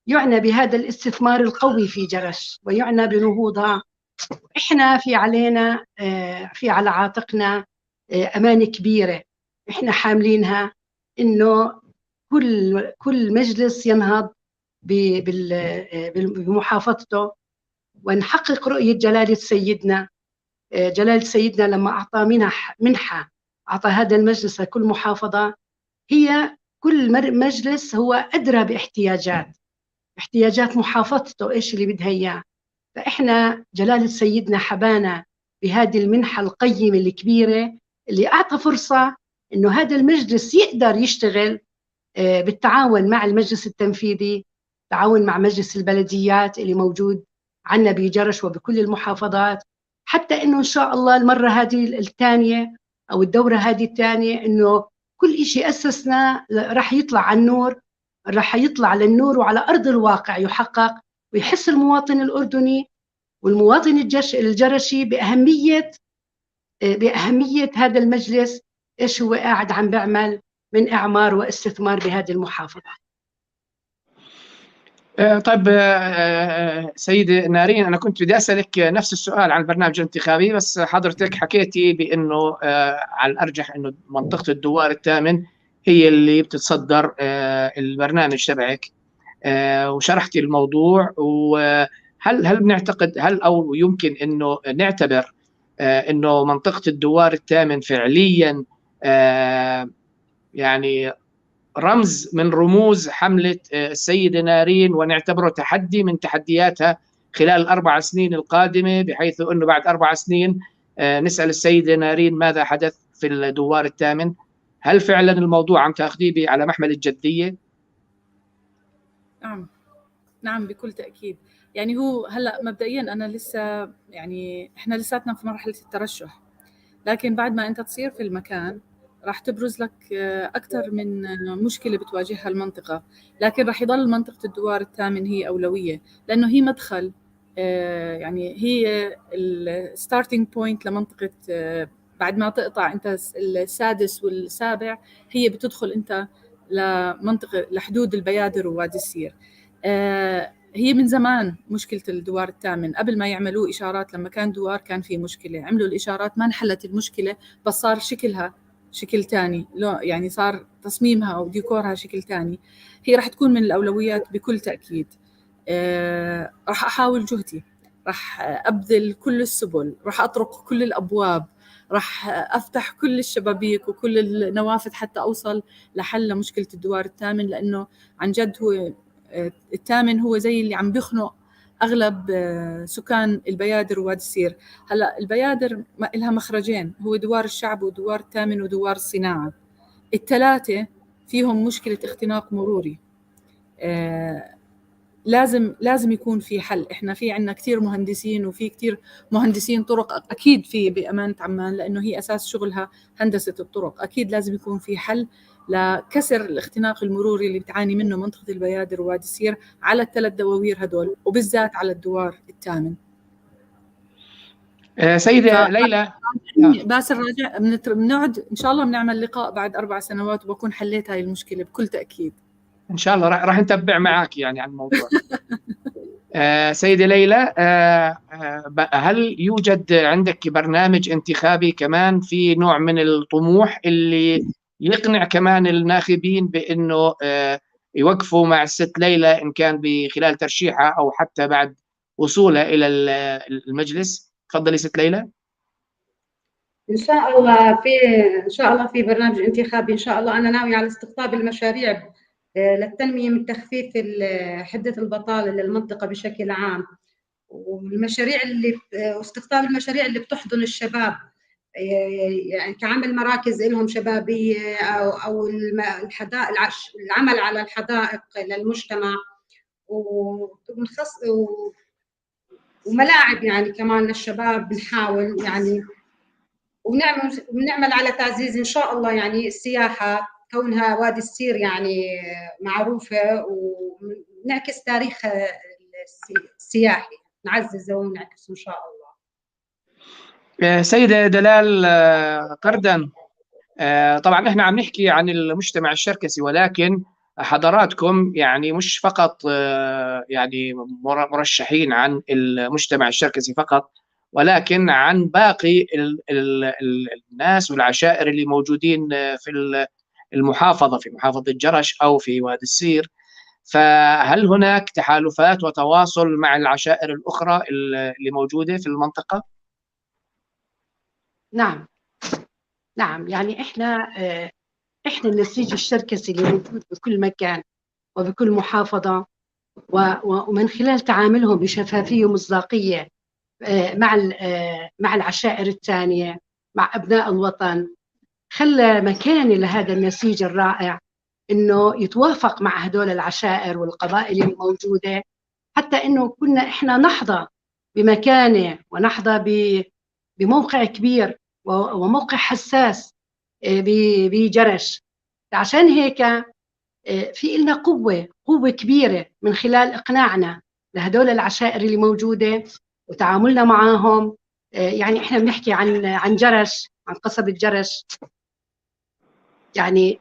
يعنى بهذا الاستثمار القوي في جرش ويعنى بنهوضها. احنا في علينا في على عاتقنا امانه كبيرة احنا حاملينها، انه كل مجلس ينهض بمحافظته، ونحقق رؤية جلاله سيدنا. جلاله سيدنا لما اعطى منحه، اعطى هذا المجلس لكل محافظة، هي كل مجلس هو ادرى باحتياجات محافظته، ايش اللي بدها اياه. فاحنا جلاله سيدنا حبانا بهذه المنحة القيمة الكبيرة اللي اعطى فرصة انه هذا المجلس يقدر يشتغل بالتعاون مع المجلس التنفيذي، تعاون مع مجلس البلديات اللي موجود عندنا بجرش وبكل المحافظات، حتى انه ان شاء الله المرة هذه الثانية او الدورة هذه الثانية انه كل شيء أسسنا راح يطلع على النور، راح يطلع للنور وعلى أرض الواقع يحقق، ويحس المواطن الأردني والمواطن الجرشي بأهمية هذا المجلس، إيش هو قاعد عم بيعمل من إعمار واستثمار بهذه المحافظة. طيب سيدة نارين، أنا كنت بدي أسألك نفس السؤال عن البرنامج الانتخابي، بس حضرتك حكيتي بأنه على الأرجح أنه منطقة الدوار الثامن هي اللي بتتصدر البرنامج تبعك، وشرحتي الموضوع. وهل هل بنعتقد هل أو يمكن أنه نعتبر أنه منطقة الدوار الثامن فعليا يعني رمز من رموز حملة السيدة نارين، ونعتبره تحدي من تحدياتها خلال ال4 سنين القادمة، بحيث أنه بعد 4 سنين نسأل السيدة نارين ماذا حدث في الدوار الثامن؟ هل فعلا الموضوع عم تأخذيه على محمل الجدية؟ نعم نعم بكل تأكيد. يعني هو هلأ مبدئيا أنا لسه يعني إحنا لساتنا في مرحلة الترشح، لكن بعد ما أنت تصير في المكان راح تبرز لك أكثر من مشكلة بتواجهها المنطقة، لكن راح يضل منطقة الدوار الثامن هي أولوية، لأنه هي مدخل، يعني هي ال starting point لمنطقة، بعد ما تقطع أنت السادس والسابع هي بتدخل أنت لمنطقة لحدود البيادر ووادي السير. هي من زمان مشكلة الدوار الثامن، قبل ما يعملوه إشارات لما كان دوار كان في مشكلة، عملوا الإشارات ما انحلت المشكلة، بس صار شكلها شكل تاني، يعني صار تصميمها وديكورها شكل تاني. هي راح تكون من الأولويات بكل تأكيد. راح أحاول جهدي، راح أبذل كل السبل، راح أطرق كل الأبواب، راح أفتح كل الشبابيك وكل النوافذ حتى أوصل لحل مشكلة الدوار الثامن، لأنه عن جد هو الثامن هو زي اللي عم بيخنق أغلب سكان البيادر ووادي السير. هلا البيادر لها مخرجين، هو دوار الشعب ودوار الثامن ودوار الصناعة، الثلاثة فيهم مشكلة اختناق مروري. لازم يكون في حل. احنا في عندنا كثير مهندسين وفي كثير مهندسين طرق اكيد في بأمانة عمان، لانه هي اساس شغلها هندسة الطرق، اكيد لازم يكون في حل لكسر الاختناق المروري اللي بتعاني منه منطقة البيادر ووادي السير على الثلاث دواوير هدول، وبالذات على الدوار الثامن. سيدة ليلى باسل، راجع بنقعد إن شاء الله بنعمل لقاء بعد 4 سنوات وبكون حليت هاي المشكلة بكل تأكيد. إن شاء الله راح نتبع معك يعني عن الموضوع. سيدة ليلى، هل يوجد عندك برنامج انتخابي كمان في نوع من الطموح اللي يقنع كمان الناخبين بأنه يوقفوا مع الست ليلى إن كان بخلال ترشيحها أو حتى بعد وصولها إلى المجلس؟ تفضلي ست ليلى. إن شاء الله في إن شاء الله في برنامج انتخابي إن شاء الله. أنا ناوية على استقطاب المشاريع للتنمية من تخفيف حدة البطالة للمنطقة بشكل عام، والمشاريع اللي واستقطاب المشاريع اللي بتحضن الشباب، يعني كعمل مراكز لهم شبابية أو الحدائق، العمل على الحدائق للمجتمع، وملاعب يعني كمان للشباب بنحاول يعني، وبنعمل على تعزيز إن شاء الله يعني السياحة، كونها وادي السير يعني معروفة، ونعكس تاريخ السياحي، نعززه ونعكسه إن شاء الله. سيدة دلال قردن، طبعا احنا عم نحكي عن المجتمع الشركسي، ولكن حضراتكم يعني مش فقط يعني مرشحين عن المجتمع الشركسي فقط، ولكن عن باقي الناس والعشائر اللي موجودين في المحافظة، في محافظة جرش أو في وادي السير. فهل هناك تحالفات وتواصل مع العشائر الأخرى اللي موجودة في المنطقة؟ نعم نعم، يعني احنا النسيج الشركسي اللي موجود بكل مكان وبكل محافظة، ومن خلال تعاملهم بشفافية ومصداقية مع العشائر الثانية، مع أبناء الوطن، خلى مكانة لهذا النسيج الرائع إنه يتوافق مع هدول العشائر والقبائل الموجودة، حتى إنه كنا إحنا نحظى بمكانة ونحظى بموقع كبير وموقع حساس بجرش. عشان هيك في إلنا قوة كبيرة من خلال إقناعنا لهدول العشائر اللي موجودة وتعاملنا معاهم. يعني إحنا بنحكي عن جرش، عن قصبة جرش، يعني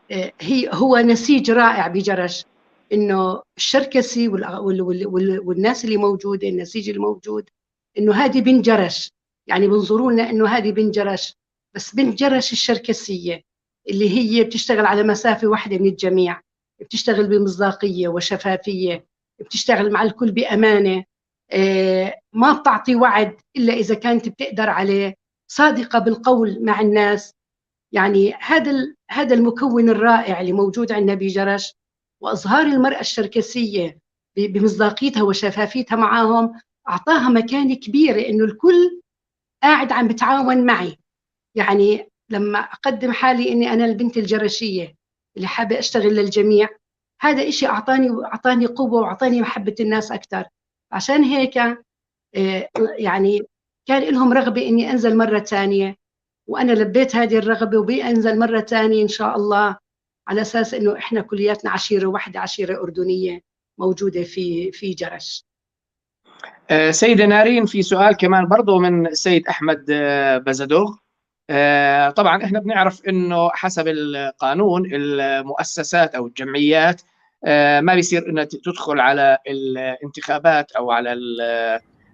هو نسيج رائع بجرش، إنه الشركسي والناس اللي موجودة، النسيج الموجود، إنه هذه بنت جرش، يعني بنظروا لنا إنه هذه بنت جرش، بس بنت جرش الشركسية اللي هي بتشتغل على مسافة واحدة من الجميع، بتشتغل بمصداقية وشفافية، بتشتغل مع الكل بأمانة، ما بتعطي وعد إلا إذا كانت بتقدر عليه، صادقة بالقول مع الناس. يعني هذا المكون الرائع اللي موجود عندنا بجرش، وإظهار المرأة الشركسية بمصداقيتها وشفافيتها معاهم أعطاها مكانة كبيرة، إنه الكل قاعد عم بتعاون معي. يعني لما أقدم حالي إني أنا البنت الجرشية اللي حابة أشتغل للجميع، هذا إشي أعطاني قوة وأعطاني محبة الناس أكثر. عشان هيك يعني كان لهم رغبة إني أنزل مرة ثانية، وأنا لبيت هذه الرغبة وبأنزل مرة ثانية إن شاء الله، على أساس إنه إحنا كلياتنا عشيرة واحدة، عشيرة أردنية موجودة في جرش. سيدة نارين، في سؤال كمان برضو من السيد أحمد بزدوغ. طبعا إحنا بنعرف إنه حسب القانون المؤسسات أو الجمعيات ما بيصير إنها تدخل على الانتخابات أو على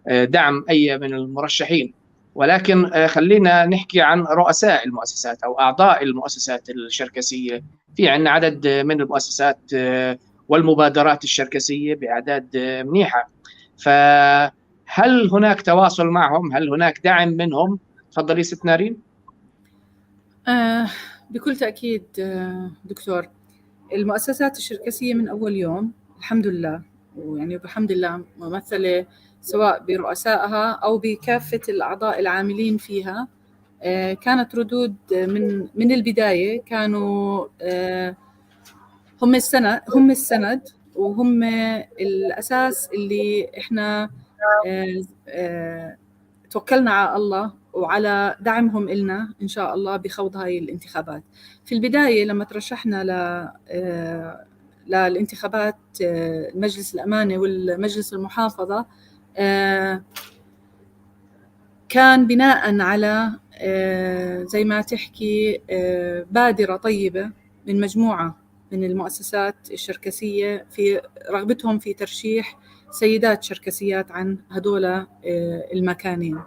دعم أي من المرشحين، ولكن خلينا نحكي عن رؤساء المؤسسات أو أعضاء المؤسسات الشركسية. في عندنا عدد من المؤسسات والمبادرات الشركسية بأعداد منيحة، فهل هناك تواصل معهم؟ هل هناك دعم منهم؟ تفضلي ست نارين. بكل تأكيد دكتور، المؤسسات الشركسية من أول يوم الحمد لله، ويعني بحمد الله ممثلة سواء برؤسائها أو بكافة الأعضاء العاملين فيها. كانت ردود من البداية، كانوا هم السند وهم الأساس اللي إحنا توكلنا على الله وعلى دعمهم إلنا إن شاء الله بخوض هاي الانتخابات. في البداية لما ترشحنا للانتخابات مجلس الأمانة والمجلس المحافظة، كان بناء على زي ما تحكي بادرة طيبة من مجموعة من المؤسسات الشركسية في رغبتهم في ترشيح سيدات شركسيات عن هدول المكانين.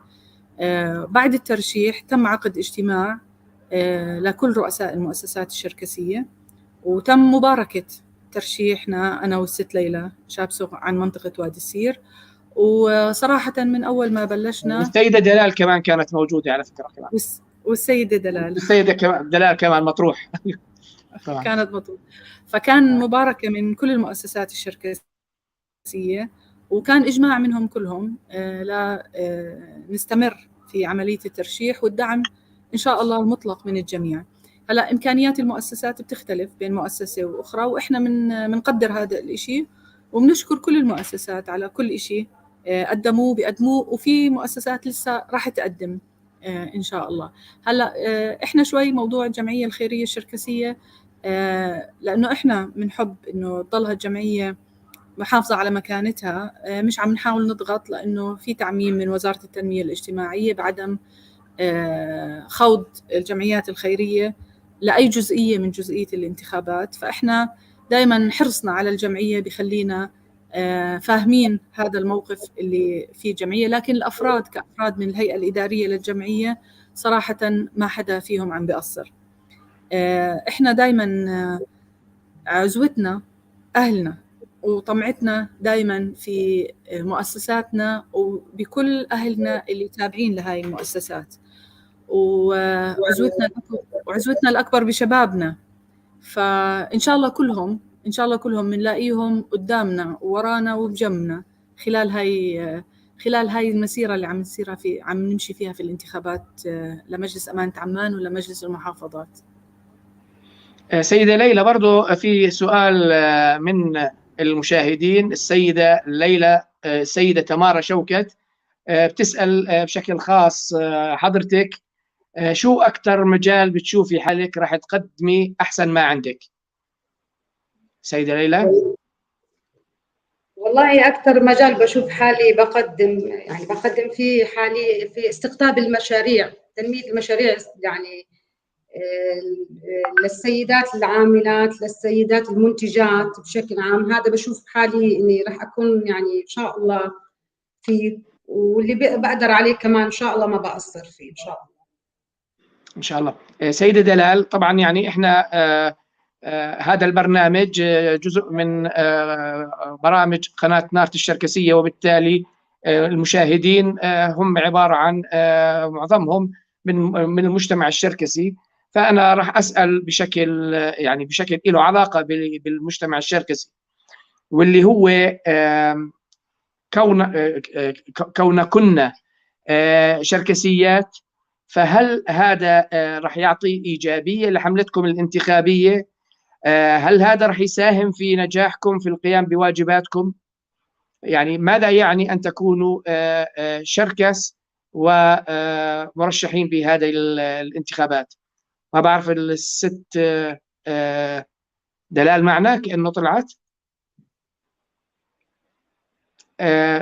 بعد الترشيح تم عقد اجتماع لكل رؤساء المؤسسات الشركسية، وتم مباركة ترشيحنا أنا والست ليلى شابسو عن منطقة وادي السير. وصراحة من أول ما بلشنا، السيدة دلال كمان كانت موجودة على فكرة كمان، والسيدة دلال، السيدة دلال كمان مطروح كانت مطروح. فكان مباركة من كل المؤسسات الشركسية، وكان إجماع منهم كلهم لا نستمر في عملية الترشيح والدعم إن شاء الله المطلق من الجميع. هلا إمكانيات المؤسسات بتختلف بين مؤسسة وأخرى، وإحنا بنقدر هذا الإشي وبنشكر كل المؤسسات على كل إشي قدموه بيقدموه، وفي مؤسسات لسه راح تقدم إن شاء الله. هلا إحنا شوي موضوع الجمعية الخيرية الشركسية، لأنه إحنا بنحب إنه تضلها الجمعية محافظة على مكانتها، مش عم نحاول نضغط، لأنه في تعميم من وزارة التنمية الاجتماعية بعدم خوض الجمعيات الخيرية لأي جزئية من جزئية الانتخابات. فإحنا دائما حرصنا على الجمعية بخلينا فاهمين هذا الموقف اللي فيه الجمعية، لكن الأفراد كأفراد من الهيئة الإدارية للجمعية صراحة ما حدا فيهم عم بيقصر. إحنا دائما عزوتنا أهلنا وطمعتنا دائما في مؤسساتنا وبكل أهلنا اللي تابعين لهاي المؤسسات، وعزوتنا الأكبر بشبابنا. فإن شاء الله كلهم، إن شاء الله كلهم بنلاقيهم قدامنا وورانا وبجنبنا خلال هاي المسيرة اللي عم نسيرها في عم نمشي فيها في الانتخابات لمجلس أمانة عمان ولمجلس المحافظات. سيدة ليلى، برضو في سؤال من المشاهدين، السيدة ليلى، السيدة تمارا شوكت بتسأل بشكل خاص حضرتك، شو أكثر مجال بتشوفي حالك راح تقدمي أحسن ما عندك؟ سيدة ليلى. والله أكثر مجال بشوف حالي بقدم، يعني بقدم فيه حالي في استقطاب المشاريع، تنمية المشاريع، يعني للسيدات العاملات، للسيدات المنتجات بشكل عام. هذا بشوف حالي إني راح أكون يعني إن شاء الله فيه، واللي بقدر عليه كمان إن شاء الله ما بقصر فيه إن شاء الله. إن شاء الله. سيدة دلال، طبعا يعني إحنا هذا البرنامج جزء من برامج قناة نارت الشركسية، وبالتالي المشاهدين هم عبارة عن معظمهم من المجتمع الشركسي، فأنا راح أسأل بشكل يعني بشكل له علاقة بالمجتمع الشركسي، واللي هو كون كنا شركسيات، فهل هذا راح يعطي إيجابية لحملتكم الانتخابية؟ هل هذا راح يساهم في نجاحكم في القيام بواجباتكم؟ يعني ماذا يعني أن تكونوا شركس ومرشحين بهذه الانتخابات؟ ما بعرف الست دلال معنا كأنه طلعت.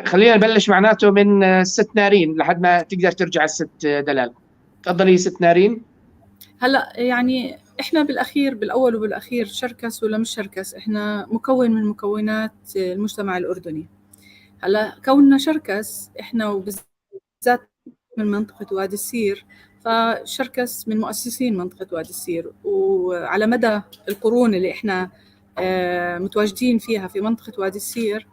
خلينا نبلش معناته من الست نارين لحد ما تقدر ترجع الست دلال. تفضلي ست نارين. هلا يعني احنا بالاخير بالاول وبالاخير شركس ولا مش شركس، احنا مكون من مكونات المجتمع الاردني. هلا كوننا شركس احنا وبالذات من منطقة وادي السير، فشركس من مؤسسين منطقة وادي السير، وعلى مدى القرون اللي احنا متواجدين فيها في منطقة وادي السير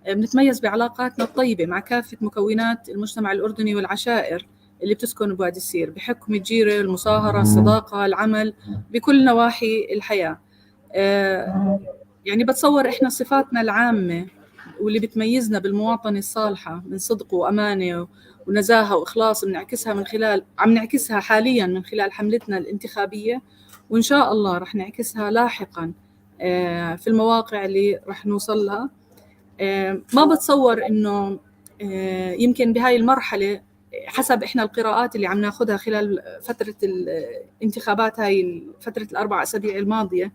بنتميز بعلاقاتنا الطيبة مع كافة مكونات المجتمع الأردني والعشائر اللي بتسكن بوادي السير، بحكم الجيرة، المصاهرة، الصداقة، العمل، بكل نواحي الحياة. يعني بتصور إحنا صفاتنا العامة واللي بتميزنا بالمواطنة الصالحة من صدق وأمانة ونزاهة وإخلاص بنعكسها من خلال عم نعكسها حاليا من خلال حملتنا الانتخابية، وإن شاء الله رح نعكسها لاحقا في المواقع اللي رح نوصل لها. ما بتصور إنه يمكن بهاي المرحلة حسب إحنا القراءات اللي عم ناخدها خلال فترة الانتخابات هاي فترة ال4 أسابيع الماضية،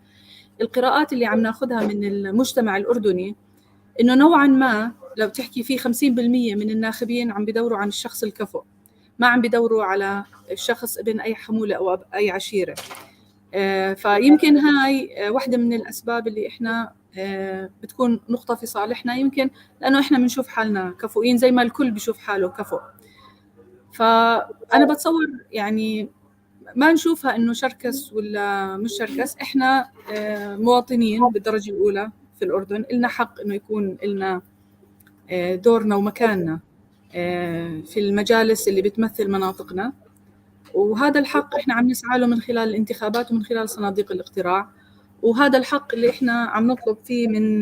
القراءات اللي عم ناخدها من المجتمع الأردني إنه نوعاً ما لو تحكي فيه 50% من الناخبين عم بدوروا عن الشخص الكفؤ، ما عم بدوروا على الشخص ابن أي حمولة أو أي عشيرة. فيمكن هاي واحدة من الأسباب اللي إحنا بتكون نقطة في صالحنا، يمكن لأنه إحنا بنشوف حالنا كفؤين زي ما الكل بيشوف حاله كفؤ. فأنا بتصور يعني ما نشوفها إنه شركس ولا مش شركس، إحنا مواطنين بالدرجة الأولى في الأردن، إلنا حق إنه يكون إلنا دورنا ومكاننا في المجالس اللي بتمثل مناطقنا، وهذا الحق إحنا عم نسعى له من خلال الانتخابات ومن خلال صناديق الاقتراع، وهذا الحق اللي إحنا عم نطلب فيه من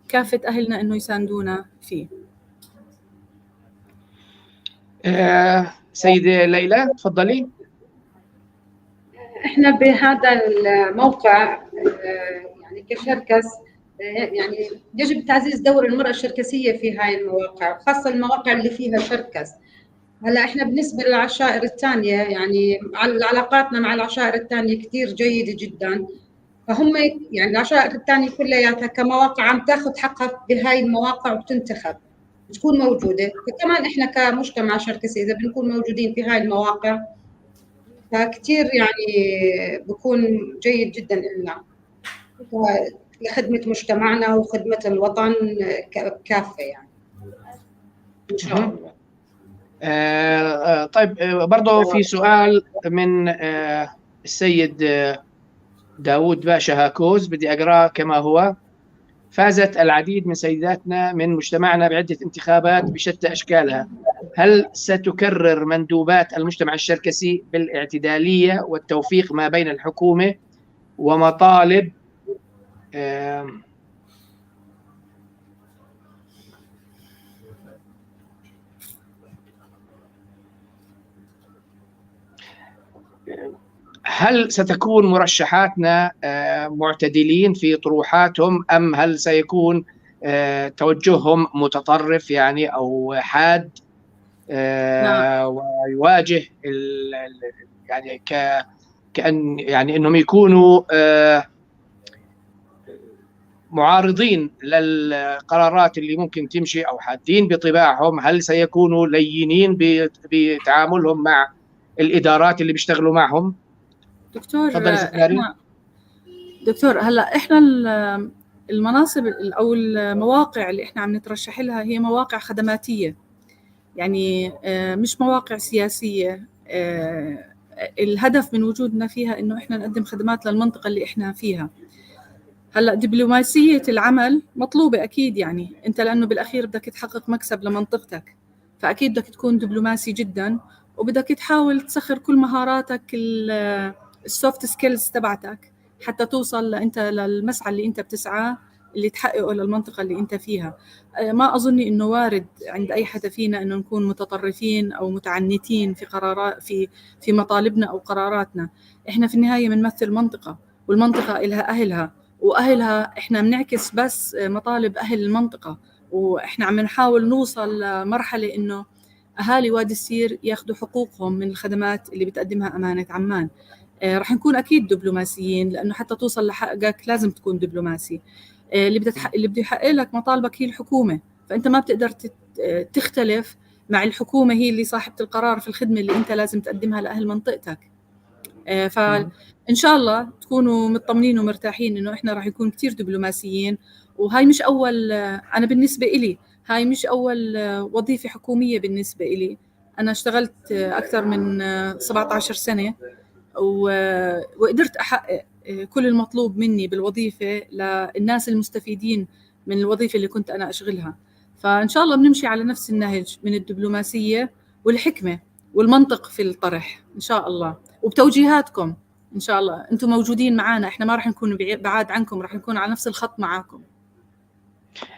كافة أهلنا إنه يساندونا فيه. سيدة ليلى تفضلي. إحنا بهذا الموقع يعني كشركس يعني يجب تعزيز دور المرأة الشركسية في هاي المواقع، خاصة المواقع اللي فيها شركس. هلا احنا بالنسبة للعشائر الثانية يعني علاقاتنا مع العشائر الثانية كثير جيدة جدا، فهم يعني العشائر الثانية كلياتها كمواقع عم تاخذ حقها بهاي المواقع وبتنتخب بتكون موجودة. فكمان احنا كمجتمع شركسي اذا بنكون موجودين في هاي المواقع فكثير يعني بكون جيد جدا لنا لخدمة مجتمعنا وخدمة الوطن كافة يعني إن شاء الله. طيب برضو في سؤال من السيد داود باشا هاكوز، بدي أقرأه كما هو. فازت العديد من سيداتنا من مجتمعنا بعدة انتخابات بشتى أشكالها، هل ستكرر مندوبات المجتمع الشركسي بالاعتدالية والتوفيق ما بين الحكومة ومطالب هل ستكون مرشحاتنا معتدلين في طروحاتهم، أم هل سيكون توجههم متطرف يعني أو حاد ويواجه يعني كأن يعني أنهم يكونوا معارضين للقرارات اللي ممكن تمشي أو حادين بطباعهم؟ هل سيكونوا لينين بتعاملهم مع الإدارات اللي بيشتغلوا معهم؟ دكتور، دكتور، هلا احنا المناصب او المواقع اللي احنا عم نترشح لها هي مواقع خدماتيه، يعني مش مواقع سياسية. الهدف من وجودنا فيها انه احنا نقدم خدمات للمنطقة اللي احنا فيها. هلا دبلوماسية العمل مطلوبه اكيد، يعني انت لانه بالاخير بدك تحقق مكسب لمنطقتك، فاكيد بدك تكون دبلوماسي جدا، وبدك تحاول تسخر كل مهاراتك ال soft skills تبعتك حتى توصل انت للمسعى اللي انت بتسعاه اللي تحققه للمنطقة اللي انت فيها. ما اظني انه وارد عند اي حدا فينا انه نكون متطرفين او متعنتين في قرارات في مطالبنا او قراراتنا. احنا في النهاية بنمثل منطقه، والمنطقة لها اهلها، واهلها احنا بنعكس بس مطالب اهل المنطقه، واحنا عم نحاول نوصل لمرحلة انه اهالي وادي السير ياخذوا حقوقهم من الخدمات اللي بتقدمها امانه عمان. رح نكون اكيد دبلوماسيين، لانه حتى توصل لحقك لازم تكون دبلوماسي. اللي بده يحقق لك مطالبك هي الحكومه، فانت ما بتقدر تختلف مع الحكومه، هي اللي صاحبه القرار في الخدمة اللي انت لازم تقدمها لاهل منطقتك. فان شاء الله تكونوا مطمنين ومرتاحين انه احنا راح نكون كثير دبلوماسيين. وهاي مش اول، انا بالنسبة إلي هاي مش اول وظيفة حكومية بالنسبة إلي. انا اشتغلت اكثر من 17 سنة وقدرت احقق كل المطلوب مني بالوظيفة للناس المستفيدين من الوظيفة اللي كنت انا اشغلها. فان شاء الله بنمشي على نفس النهج من الدبلوماسية والحكمة والمنطق في الطرح ان شاء الله، وبتوجيهاتكم ان شاء الله. انتم موجودين معنا، احنا ما راح نكون بعاد عنكم، راح نكون على نفس الخط معاكم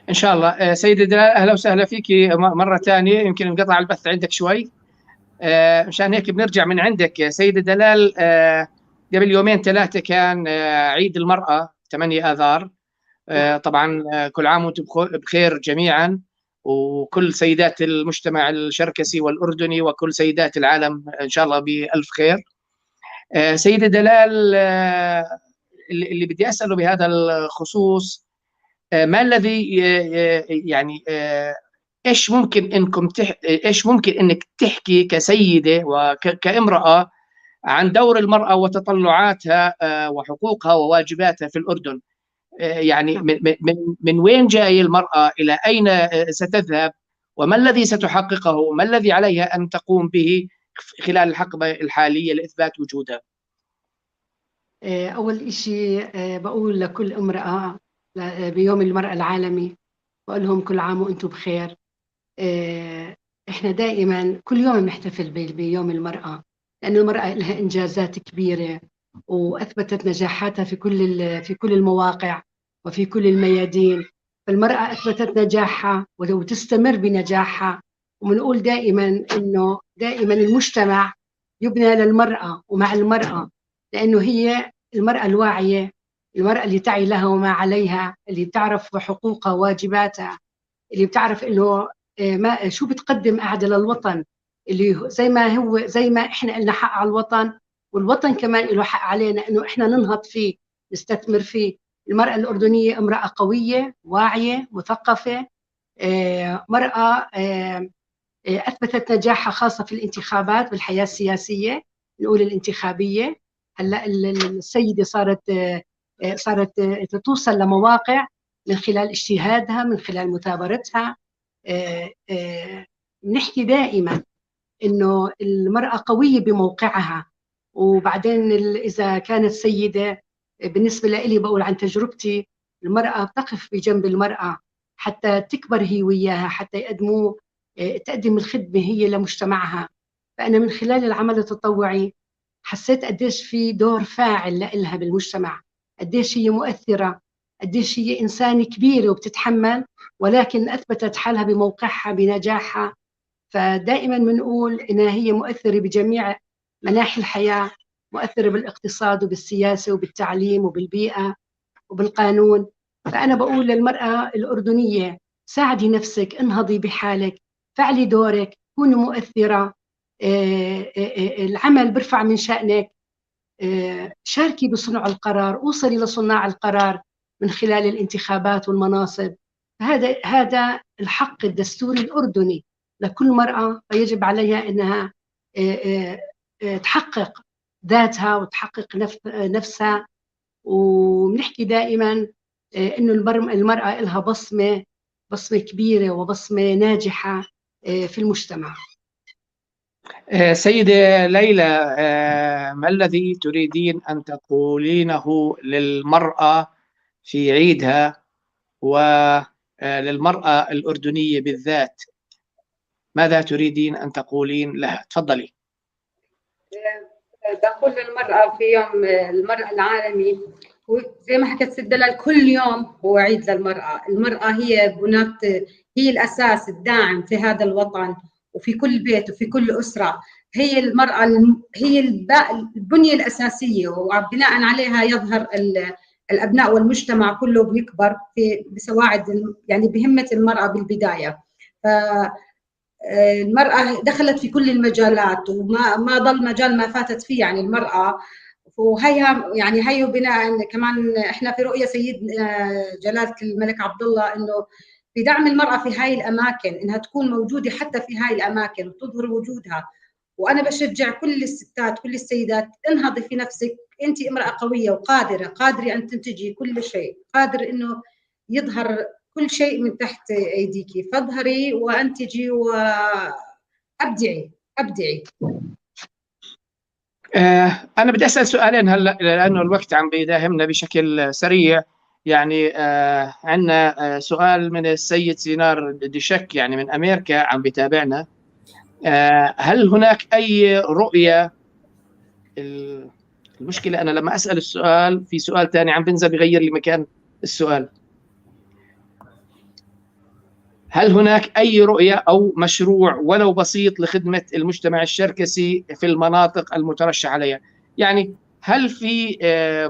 ان شاء الله. سيدة دلال، اهلا وسهلا فيكي مرة ثانية. يمكن انقطع البث عندك شوي، مشان هيك بنرجع من عندك. سيدة دلال، قبل يومين ثلاثة كان عيد المرأة 8 آذار. طبعا كل عام وانتم بخير جميعا، وكل سيدات المجتمع الشركسي والأردني وكل سيدات العالم إن شاء الله بألف خير. سيدة دلال، اللي بدي أسأله بهذا الخصوص، ما الذي يعني ايش ممكن انكم ايش ممكن انك تحكي كسيده وكامراه عن دور المراة وتطلعاتها وحقوقها وواجباتها في الاردن؟ يعني من وين جاي المراة، الى اين ستذهب، وما الذي ستحققه، ما الذي عليها ان تقوم به خلال الحقبة الحالية لاثبات وجودها؟ اول شيء بقول لكل امراة بيوم المراة العالمي، بقول لهم كل عام وانتم بخير. احنا دائما كل يوم بنحتفل بيوم المرأة، لأنه المرأة لها إنجازات كبيرة وأثبتت نجاحاتها في كل المواقع وفي كل الميادين. فالمرأة أثبتت نجاحها وتستمر بنجاحها، وبنقول دائما إنه دائما المجتمع يبنى للمرأة ومع المرأة، لأنه هي المرأة الواعية، المرأة اللي تعي لها وما عليها، اللي بتعرف حقوقها وواجباتها، اللي بتعرف إنه ما شو بتقدم قاعدة للوطن، اللي زي ما هو زي ما احنا لنا حق على الوطن، والوطن كمان له حق علينا انه احنا ننهض فيه، نستثمر فيه. المرأة الأردنية امرأة قوية، واعية، مثقفة، مرأة أثبتت نجاحها خاصة في الانتخابات بالحياة السياسية، نقول الانتخابية. هلا السيدة صارت توصل لمواقع من خلال اجتهادها، من خلال مثابرتها. بنحكي دائما انه المرأة قوية بموقعها. وبعدين اذا كانت سيدة، بالنسبة لي بقول عن تجربتي، المرأة بتقف بجنب المرأة حتى تكبر هي وياها، حتى يقدموا تقدم الخدمة هي لمجتمعها. فأنا من خلال العمل التطوعي حسيت قديش في دور فاعل لإلها بالمجتمع، قديش هي مؤثرة، قديش هي إنسانة كبيرة وبتتحمل، ولكن أثبتت حالها بموقعها بنجاحها. فدائما بنقول إنها هي مؤثرة بجميع مناحي الحياة، مؤثرة بالاقتصاد وبالسياسة وبالتعليم وبالبيئة وبالقانون. فأنا بقول للمرأة الأردنية، ساعدي نفسك، انهضي بحالك، فعلي دورك، كوني مؤثرة، العمل برفع من شأنك، شاركي بصنع القرار، اوصلي لصناع القرار. من خلال الانتخابات والمناصب. هذا الحق الدستوري الأردني لكل مرأة، فيجب عليها أنها تحقق ذاتها وتحقق نفسها. وبنحكي دائما إنه المرأة لها بصمة كبيرة وبصمة ناجحة في المجتمع. سيدة ليلى، ما الذي تريدين أن تقولينه للمرأة في عيدها وللمرأة الأردنية بالذات؟ ماذا تريدين أن تقولين لها؟ تفضلي. بقول للمرأة في يوم المرأة العالمي، زي ما حكت ست دلال، كل يوم هو عيد للمرأة. المرأة هي بنات، هي الأساس الداعم في هذا الوطن وفي كل بيت وفي كل أسرة. هي المرأة هي البنية الأساسية، وبناء عليها يظهر الأبناء والمجتمع كله بيكبر في بسواعد، يعني بهمة المرأة بالبداية. المرأة دخلت في كل المجالات وما ما ضل مجال ما فاتت فيه يعني المرأة. وهيها يعني هي بناء كمان احنا في رؤية سيد جلالة الملك عبد الله انه بدعم المرأة في هاي الأماكن، إنها تكون موجودة حتى في هاي الأماكن وتظهر وجودها. وأنا بشجع كل الستات، كل السيدات، انهضي في نفسك، أنت امرأة قوية وقادرة، قادرة أن تنتجي كل شيء، قادر إنه يظهر كل شيء من تحت أيديكي، فاظهري وأنتجي وأبدعي، أبدعي. أنا بدي أسأل سؤالين هلأ لأنه الوقت عم بيداهمنا بشكل سريع. يعني عندنا سؤال من السيد سينار ديشك يعني من أمريكا عم بيتابعنا. هل هناك أي رؤية؟ المشكلة أنا لما أسأل السؤال في سؤال ثاني عم بنزل بغير لي مكان السؤال. هل هناك أي رؤية أو مشروع ولو بسيط لخدمة المجتمع الشركسي في المناطق المترشح عليها؟ يعني هل في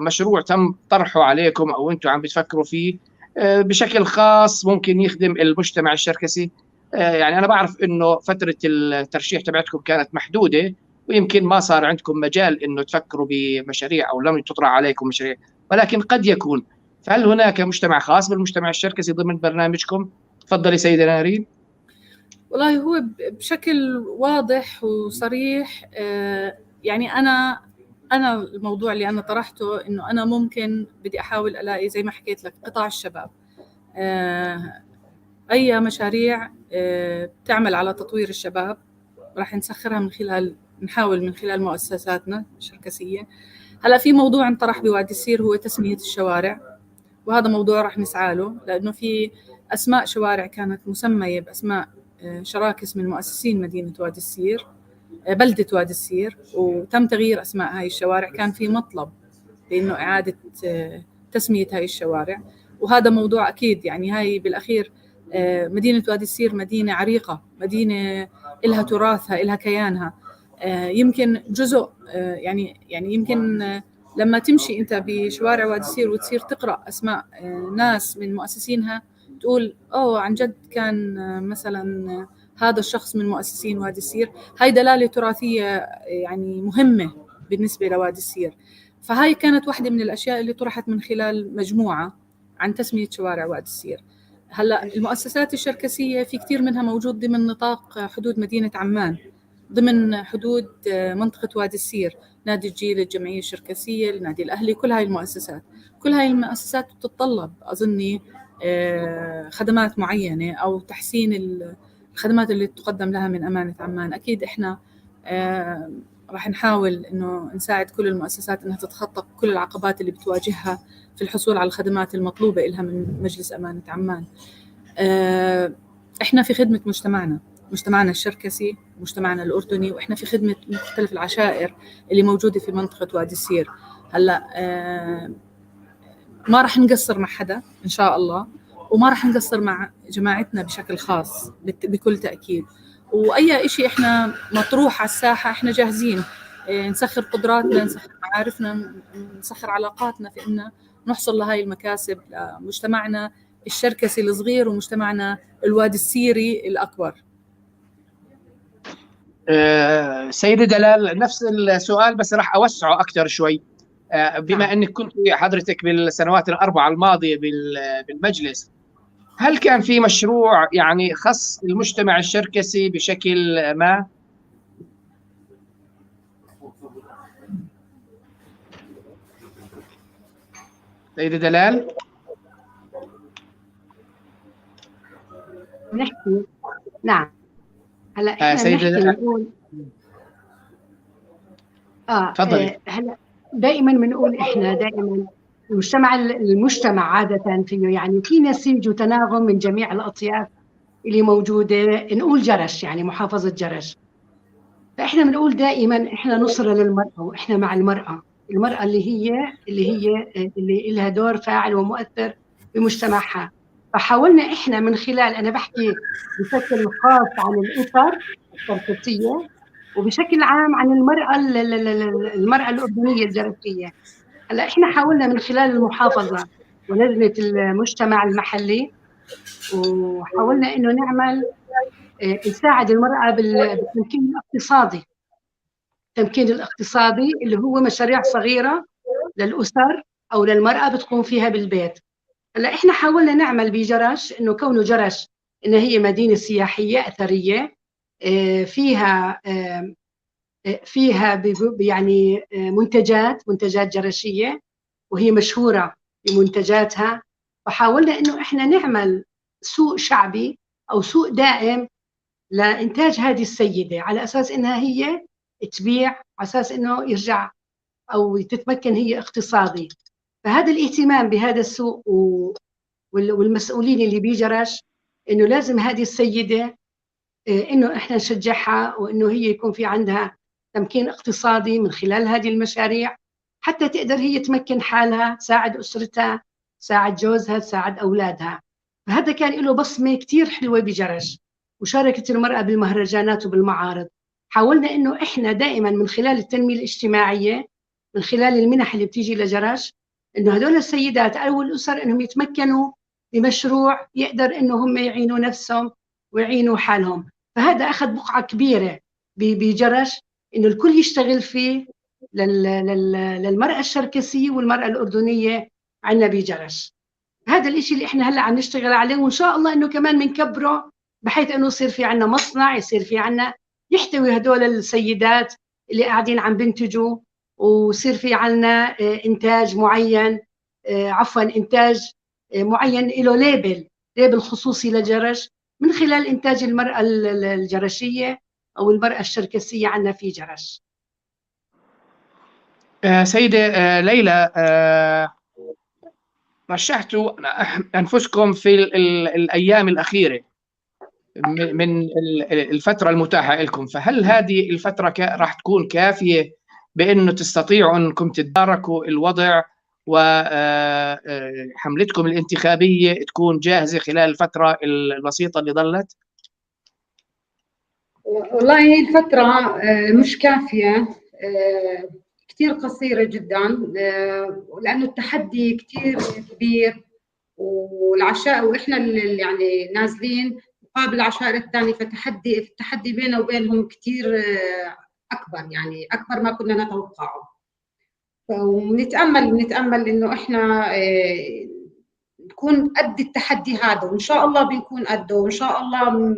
مشروع تم طرحه عليكم أو أنتم عم بتفكروا فيه بشكل خاص ممكن يخدم المجتمع الشركسي؟ يعني أنا بعرف إنه فترة الترشيح تبعتكم كانت محدودة، ويمكن ما صار عندكم مجال إنه تفكروا بمشاريع أو لم تطرح عليكم مشاريع، ولكن قد يكون. فهل هناك مجتمع خاص بالمجتمع الشركسي ضمن برنامجكم؟ تفضلي سيدة نارين. والله هو بشكل واضح وصريح، يعني أنا الموضوع اللي أنا طرحته إنه أنا ممكن بدي أحاول ألاقي زي ما حكيت لك قطاع الشباب، أي مشاريع بتعمل على تطوير الشباب راح نسخرها من خلال، نحاول من خلال مؤسساتنا الشركسية. هلا في موضوع انطرح بوادي السير هو تسمية الشوارع، وهذا موضوع راح نسعى له، لأنه في أسماء شوارع كانت مسمية بأسماء شراكس من مؤسسين مدينة وادي السير، بلدة وادي السير، وتم تغيير أسماء هاي الشوارع. كان في مطلب بأنه إعادة تسمية هاي الشوارع، وهذا موضوع أكيد يعني هاي بالأخير مدينة وادي السير مدينة عريقة، مدينة إلها تراثها، إلها كيانها. يمكن جزء يعني يمكن لما تمشي أنت بشوارع وادي السير وتصير تقرأ أسماء ناس من مؤسسينها تقول أوه عن جد كان مثلا هذا الشخص من مؤسسين وادي السير. هاي دلالة تراثية يعني مهمة بالنسبة لوادي السير. فهاي كانت واحدة من الأشياء اللي طرحت من خلال مجموعة عن تسمية شوارع وادي السير. هلأ المؤسسات الشركسية في كثير منها موجود ضمن نطاق حدود مدينة عمان، ضمن حدود منطقة وادي السير، نادي الجيل، الجمعية الشركسية، النادي الأهلي، كل هاي المؤسسات. كل هاي المؤسسات بتتطلب أظني خدمات معينة أو تحسين الخدمات اللي تقدم لها من أمانة عمان. أكيد إحنا راح نحاول إنه نساعد كل المؤسسات إنها تتخطى كل العقبات اللي بتواجهها في الحصول على الخدمات المطلوبة إلها من مجلس أمانة عمان. إحنا في خدمة مجتمعنا، مجتمعنا الشركسي، مجتمعنا الأردني، وإحنا في خدمة مختلف العشائر اللي موجودة في منطقة وادي السير. هلأ ما راح نقصر مع حدا إن شاء الله، وما راح نقصر مع جماعتنا بشكل خاص بكل تأكيد. وأي إشي إحنا مطروح على الساحة إحنا جاهزين نسخر قدراتنا، نسخر معارفنا، نسخر علاقاتنا في إنه نحصل لهاي المكاسب لمجتمعنا الشركسي الصغير ومجتمعنا الوادي السيري الأكبر. سيدة دلال، نفس السؤال بس راح أوسعه أكثر شوي. بما انك كنت حضرتك بالسنوات الاربعة الماضية بالمجلس، هل كان في مشروع يعني خص المجتمع الشركسي بشكل ما؟ سيدة دلال؟ نحكي. نعم، هلا احنا سيدة دلال نقول تفضلي. هلا دائما بنقول احنا دائما المجتمع عادة فيه يعني في نسيج وتناغم من جميع الأطياف اللي موجودة. نقول جرش، يعني محافظة جرش، فإحنا بنقول دائما إحنا نصرة للمرأة وإحنا مع المرأة، المرأة اللي هي اللي لها دور فاعل ومؤثر بمجتمعها. فحاولنا إحنا من خلال، أنا بحكي بشكل خاص عن الأسر الشركسية وبشكل عام عن المرأة الأردنية الجرشية. هلا احنا حاولنا من خلال المحافظة ولجنه المجتمع المحلي، وحاولنا انه نعمل نساعد المراة بالتمكين الاقتصادي. التمكين الاقتصادي اللي هو مشاريع صغيرة للاسر او للمراة بتقوم فيها بالبيت. هلا احنا حاولنا نعمل بجرش انه كونه جرش ان هي مدينة سياحية اثرية، فيها يعني منتجات جرشية وهي مشهورة بمنتجاتها. فحاولنا إنه إحنا نعمل سوق شعبي أو سوق دائم لإنتاج هذه السيدة، على أساس إنها هي تبيع، على أساس إنه يرجع أو تتمكن هي اقتصادي. فهذا الاهتمام بهذا السوق والمسؤولين اللي بجرش إنه لازم هذه السيدة إنه إحنا نشجعها، وإنه هي يكون في عندها تمكين اقتصادي من خلال هذه المشاريع، حتى تقدر هي تمكن حالها، تساعد أسرتها، تساعد جوزها، تساعد أولادها. فهذا كان له بصمة كتير حلوة بجرش، وشاركت المرأة بالمهرجانات وبالمعارض. حاولنا إنه إحنا دائما من خلال التنمية الاجتماعية، من خلال المنح اللي بتيجي لجرش، إنه هدول السيدات أو الأسر إنهم يتمكنوا بمشروع يقدر إنه هم يعينوا نفسهم ويعينوا حالهم. فهذا أخذ بقعة كبيرة بجرش، إنه الكل يشتغل فيه للمرأة الشركسية والمرأة الأردنية عندنا بجرش. هذا الإشي اللي إحنا هلأ عم نشتغل عليه، وإن شاء الله إنه كمان بنكبره بحيث إنه يصير في عندنا مصنع، يصير في عندنا يحتوي هدول السيدات اللي قاعدين عم بنتجوا، ويصير في عندنا إنتاج معين، إنتاج معين له ليبل خصوصي لجرش من خلال إنتاج المرأة الجرشية أو المرأة الشركسية عندنا في جرش. سيدة ليلى، رشحتوا أنفسكم في الأيام الأخيرة من الفترة المتاحة لكم، فهل هذه الفترة راح تكون كافية بأنه تستطيعوا أنكم تتداركوا الوضع وحملتكم الانتخابية تكون جاهزة خلال الفترة البسيطة اللي ظلت؟ والله هي الفترة مش كافية، كثير قصيرة جدا، لأنه التحدي كثير كبير، والعشاء وإحنا اللي يعني نازلين مقابل العشائر الثانية، فتحدي التحدي بيننا وبينهم كثير أكبر، يعني أكبر ما كنا نتوقعه. ونتأمل إنه إحنا نكون قد التحدي هذا، وإن شاء الله بنكون قده، وإن شاء الله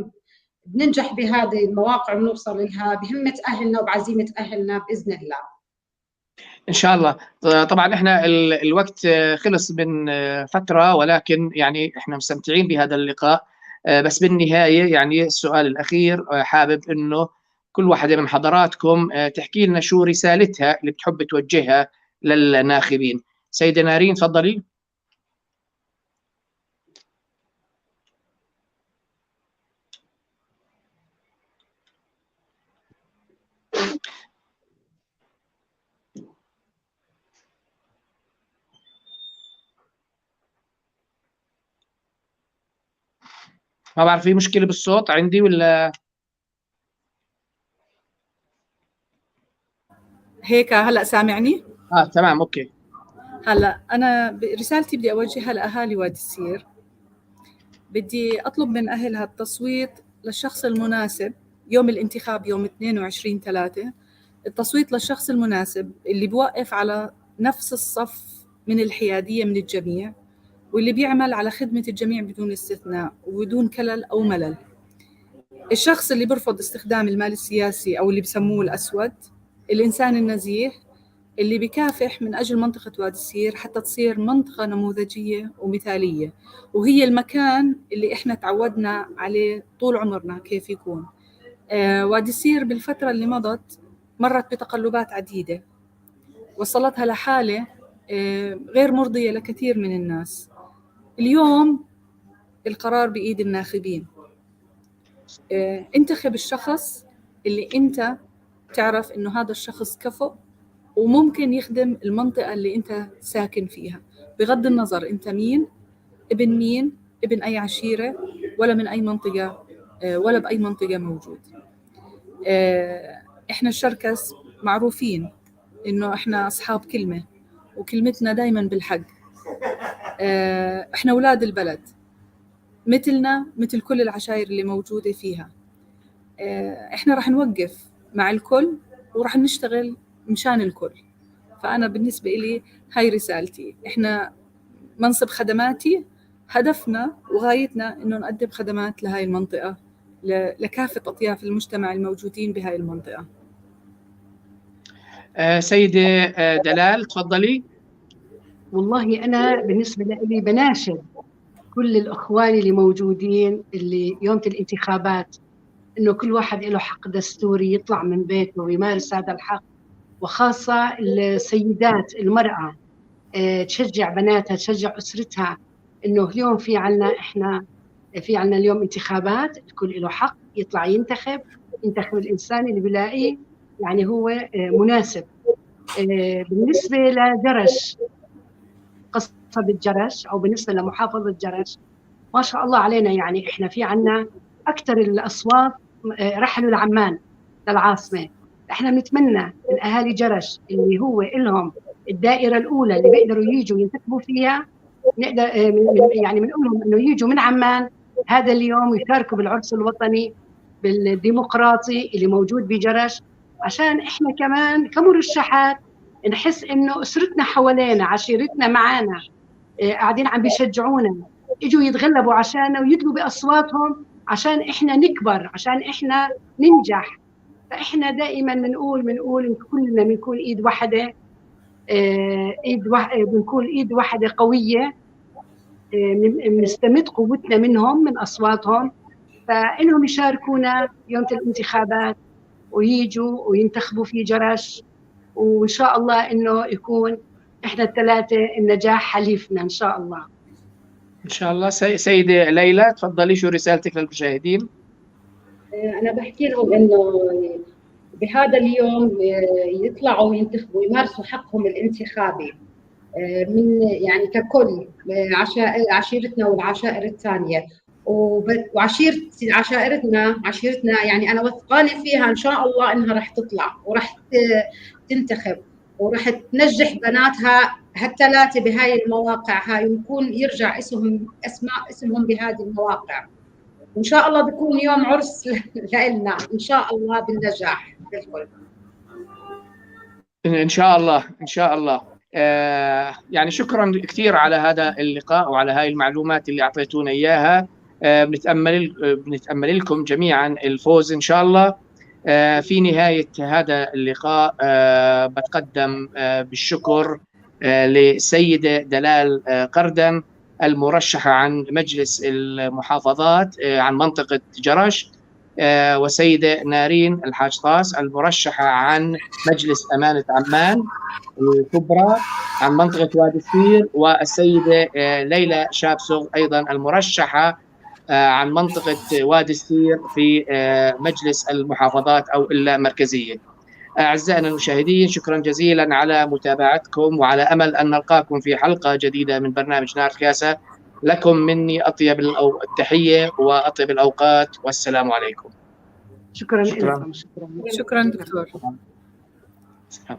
بننجح بهذه المواقع ونوصل لها بهمة أهلنا وبعزيمة أهلنا بإذن الله. إن شاء الله. طبعا إحنا الوقت خلص من فترة، ولكن يعني إحنا مستمتعين بهذا اللقاء. بس بالنهاية يعني السؤال الأخير، حابب إنه كل واحدة من حضراتكم تحكي لنا شو رسالتها اللي بتحب توجهها للناخبين. سيدة نارين تفضلي. ما بعرف في مشكلة بالصوت عندي ولا هيك؟ هلا سامعني؟ تمام، okay. هلا انا رسالتي بدي اوجهها لاهالي وادي السير. بدي اطلب من اهلها التصويت للشخص المناسب يوم الانتخاب يوم 22/3، التصويت للشخص المناسب اللي بوقف على نفس الصف من الحيادية من الجميع، واللي بيعمل على خدمة الجميع بدون استثناء وبدون كلل أو ملل. الشخص اللي بيرفض استخدام المال السياسي أو اللي بسموه الأسود، الإنسان النزيه اللي بكافح من أجل منطقة وادي السير حتى تصير منطقة نموذجية ومثالية، وهي المكان اللي إحنا تعودنا عليه طول عمرنا كيف يكون. وادي السير بالفترة اللي مضت مرت بتقلبات عديدة وصلتها لحالة غير مرضية لكثير من الناس. اليوم القرار بإيد الناخبين. انتخب الشخص اللي أنت تعرف إنه هذا الشخص كفؤ وممكن يخدم المنطقة اللي أنت ساكن فيها، بغض النظر أنت مين، ابن مين، ابن أي عشيرة، ولا من أي منطقة، ولا بأي منطقة موجود. إحنا الشركس معروفين إنه إحنا أصحاب كلمة، وكلمتنا دايما بالحق. إحنا أولاد البلد، مثلنا مثل كل العشائر اللي موجودة فيها. إحنا رح نوقف مع الكل ورح نشتغل مشان الكل. فأنا بالنسبة إلي هاي رسالتي. إحنا منصب خدماتي، هدفنا وغايتنا إنه نقدم خدمات لهاي المنطقة، لكافة أطياف المجتمع الموجودين بهاي المنطقة. سيدة دلال تفضلي. والله أنا بالنسبة لي بناشد كل الأخوان اللي موجودين اللي يوم الانتخابات إنه كل واحد له حق دستوري يطلع من بيته ويمارس هذا الحق، وخاصة السيدات، المرأة تشجع بناتها، تشجع أسرتها إنه اليوم في عنا، إحنا في عنا اليوم انتخابات، الكل له حق يطلع ينتخب، ينتخب الإنسان اللي بلاقيه يعني هو مناسب. بالنسبة لجرش، قصبة جرش، أو بالنسبة لمحافظة جرش، ما شاء الله علينا، يعني إحنا في عنا أكثر الأصوات رحلوا لعمان للعاصمة. إحنا بنتمنى من أهالي جرش اللي هو إلهم الدائرة الأولى اللي بيقدروا يجوا ينتخبوا فيها، نقدر يعني بنقول لهم إنه يجوا من عمان هذا اليوم ويشاركوا بالعرس الوطني بالديمقراطي اللي موجود بجرش، عشان إحنا كمان كمرشحات نحس إنه أسرتنا حوالينا، عشيرتنا معانا، قاعدين عم بيشجعونا، إجوا يتغلبوا عشاننا ويدلوا بأصواتهم عشان إحنا نكبر، عشان إحنا ننجح. فإحنا دائما بنقول كلنا بنكون إيد واحدة، بنكون إيد واحدة قوية، بنستمد قوتنا منهم، من أصواتهم، فإنهم يشاركونا يوم الانتخابات ويجوا وينتخبوا في جرش، وإن شاء الله إنه يكون إحنا الثلاثة النجاح حليفنا إن شاء الله. إن شاء الله. سيدة ليلى تفضلي، شو رسالتك للمشاهدين؟ أنا بحكي لهم إنه بهذا اليوم يطلعوا وينتخبوا، يمارسوا حقهم الانتخابي من يعني ككل عشيرتنا والعشائر الثانية، وعشيرة عشيرتنا يعني أنا وثقانة فيها إن شاء الله إنها رح تطلع ورح تنتخب ورح تنجح بناتها هالثلاثة بهاي المواقع هاي، ويكون يرجع اسمهم بهذه المواقع. وإن شاء الله بيكون يوم عرس لنا إن شاء الله بالنجاح للكل. إن شاء الله، إن شاء الله. يعني شكرا كثير على هذا اللقاء وعلى هاي المعلومات اللي أعطيتونا إياها. بنتأمل لكم جميعا الفوز إن شاء الله. في نهاية هذا اللقاء بتقدم بالشكر للسيدة دلال قردن المرشحة عن مجلس المحافظات عن منطقة جرش، وسيدة نارين الحاج طاس المرشحة عن مجلس أمانة عمان الكبرى عن منطقة وادي السير، والسيدة ليلى شابسوغ أيضا المرشحة عن منطقة وادي السير في مجلس المحافظات أو المركزية. أعزائنا المشاهدين، شكرا جزيلا على متابعتكم، وعلى أمل أن نلقاكم في حلقة جديدة من برنامج نار كاسة. لكم مني أطيب التحية وأطيب الأوقات، والسلام عليكم. شكرا لكم. شكرا دكتور. شكرا.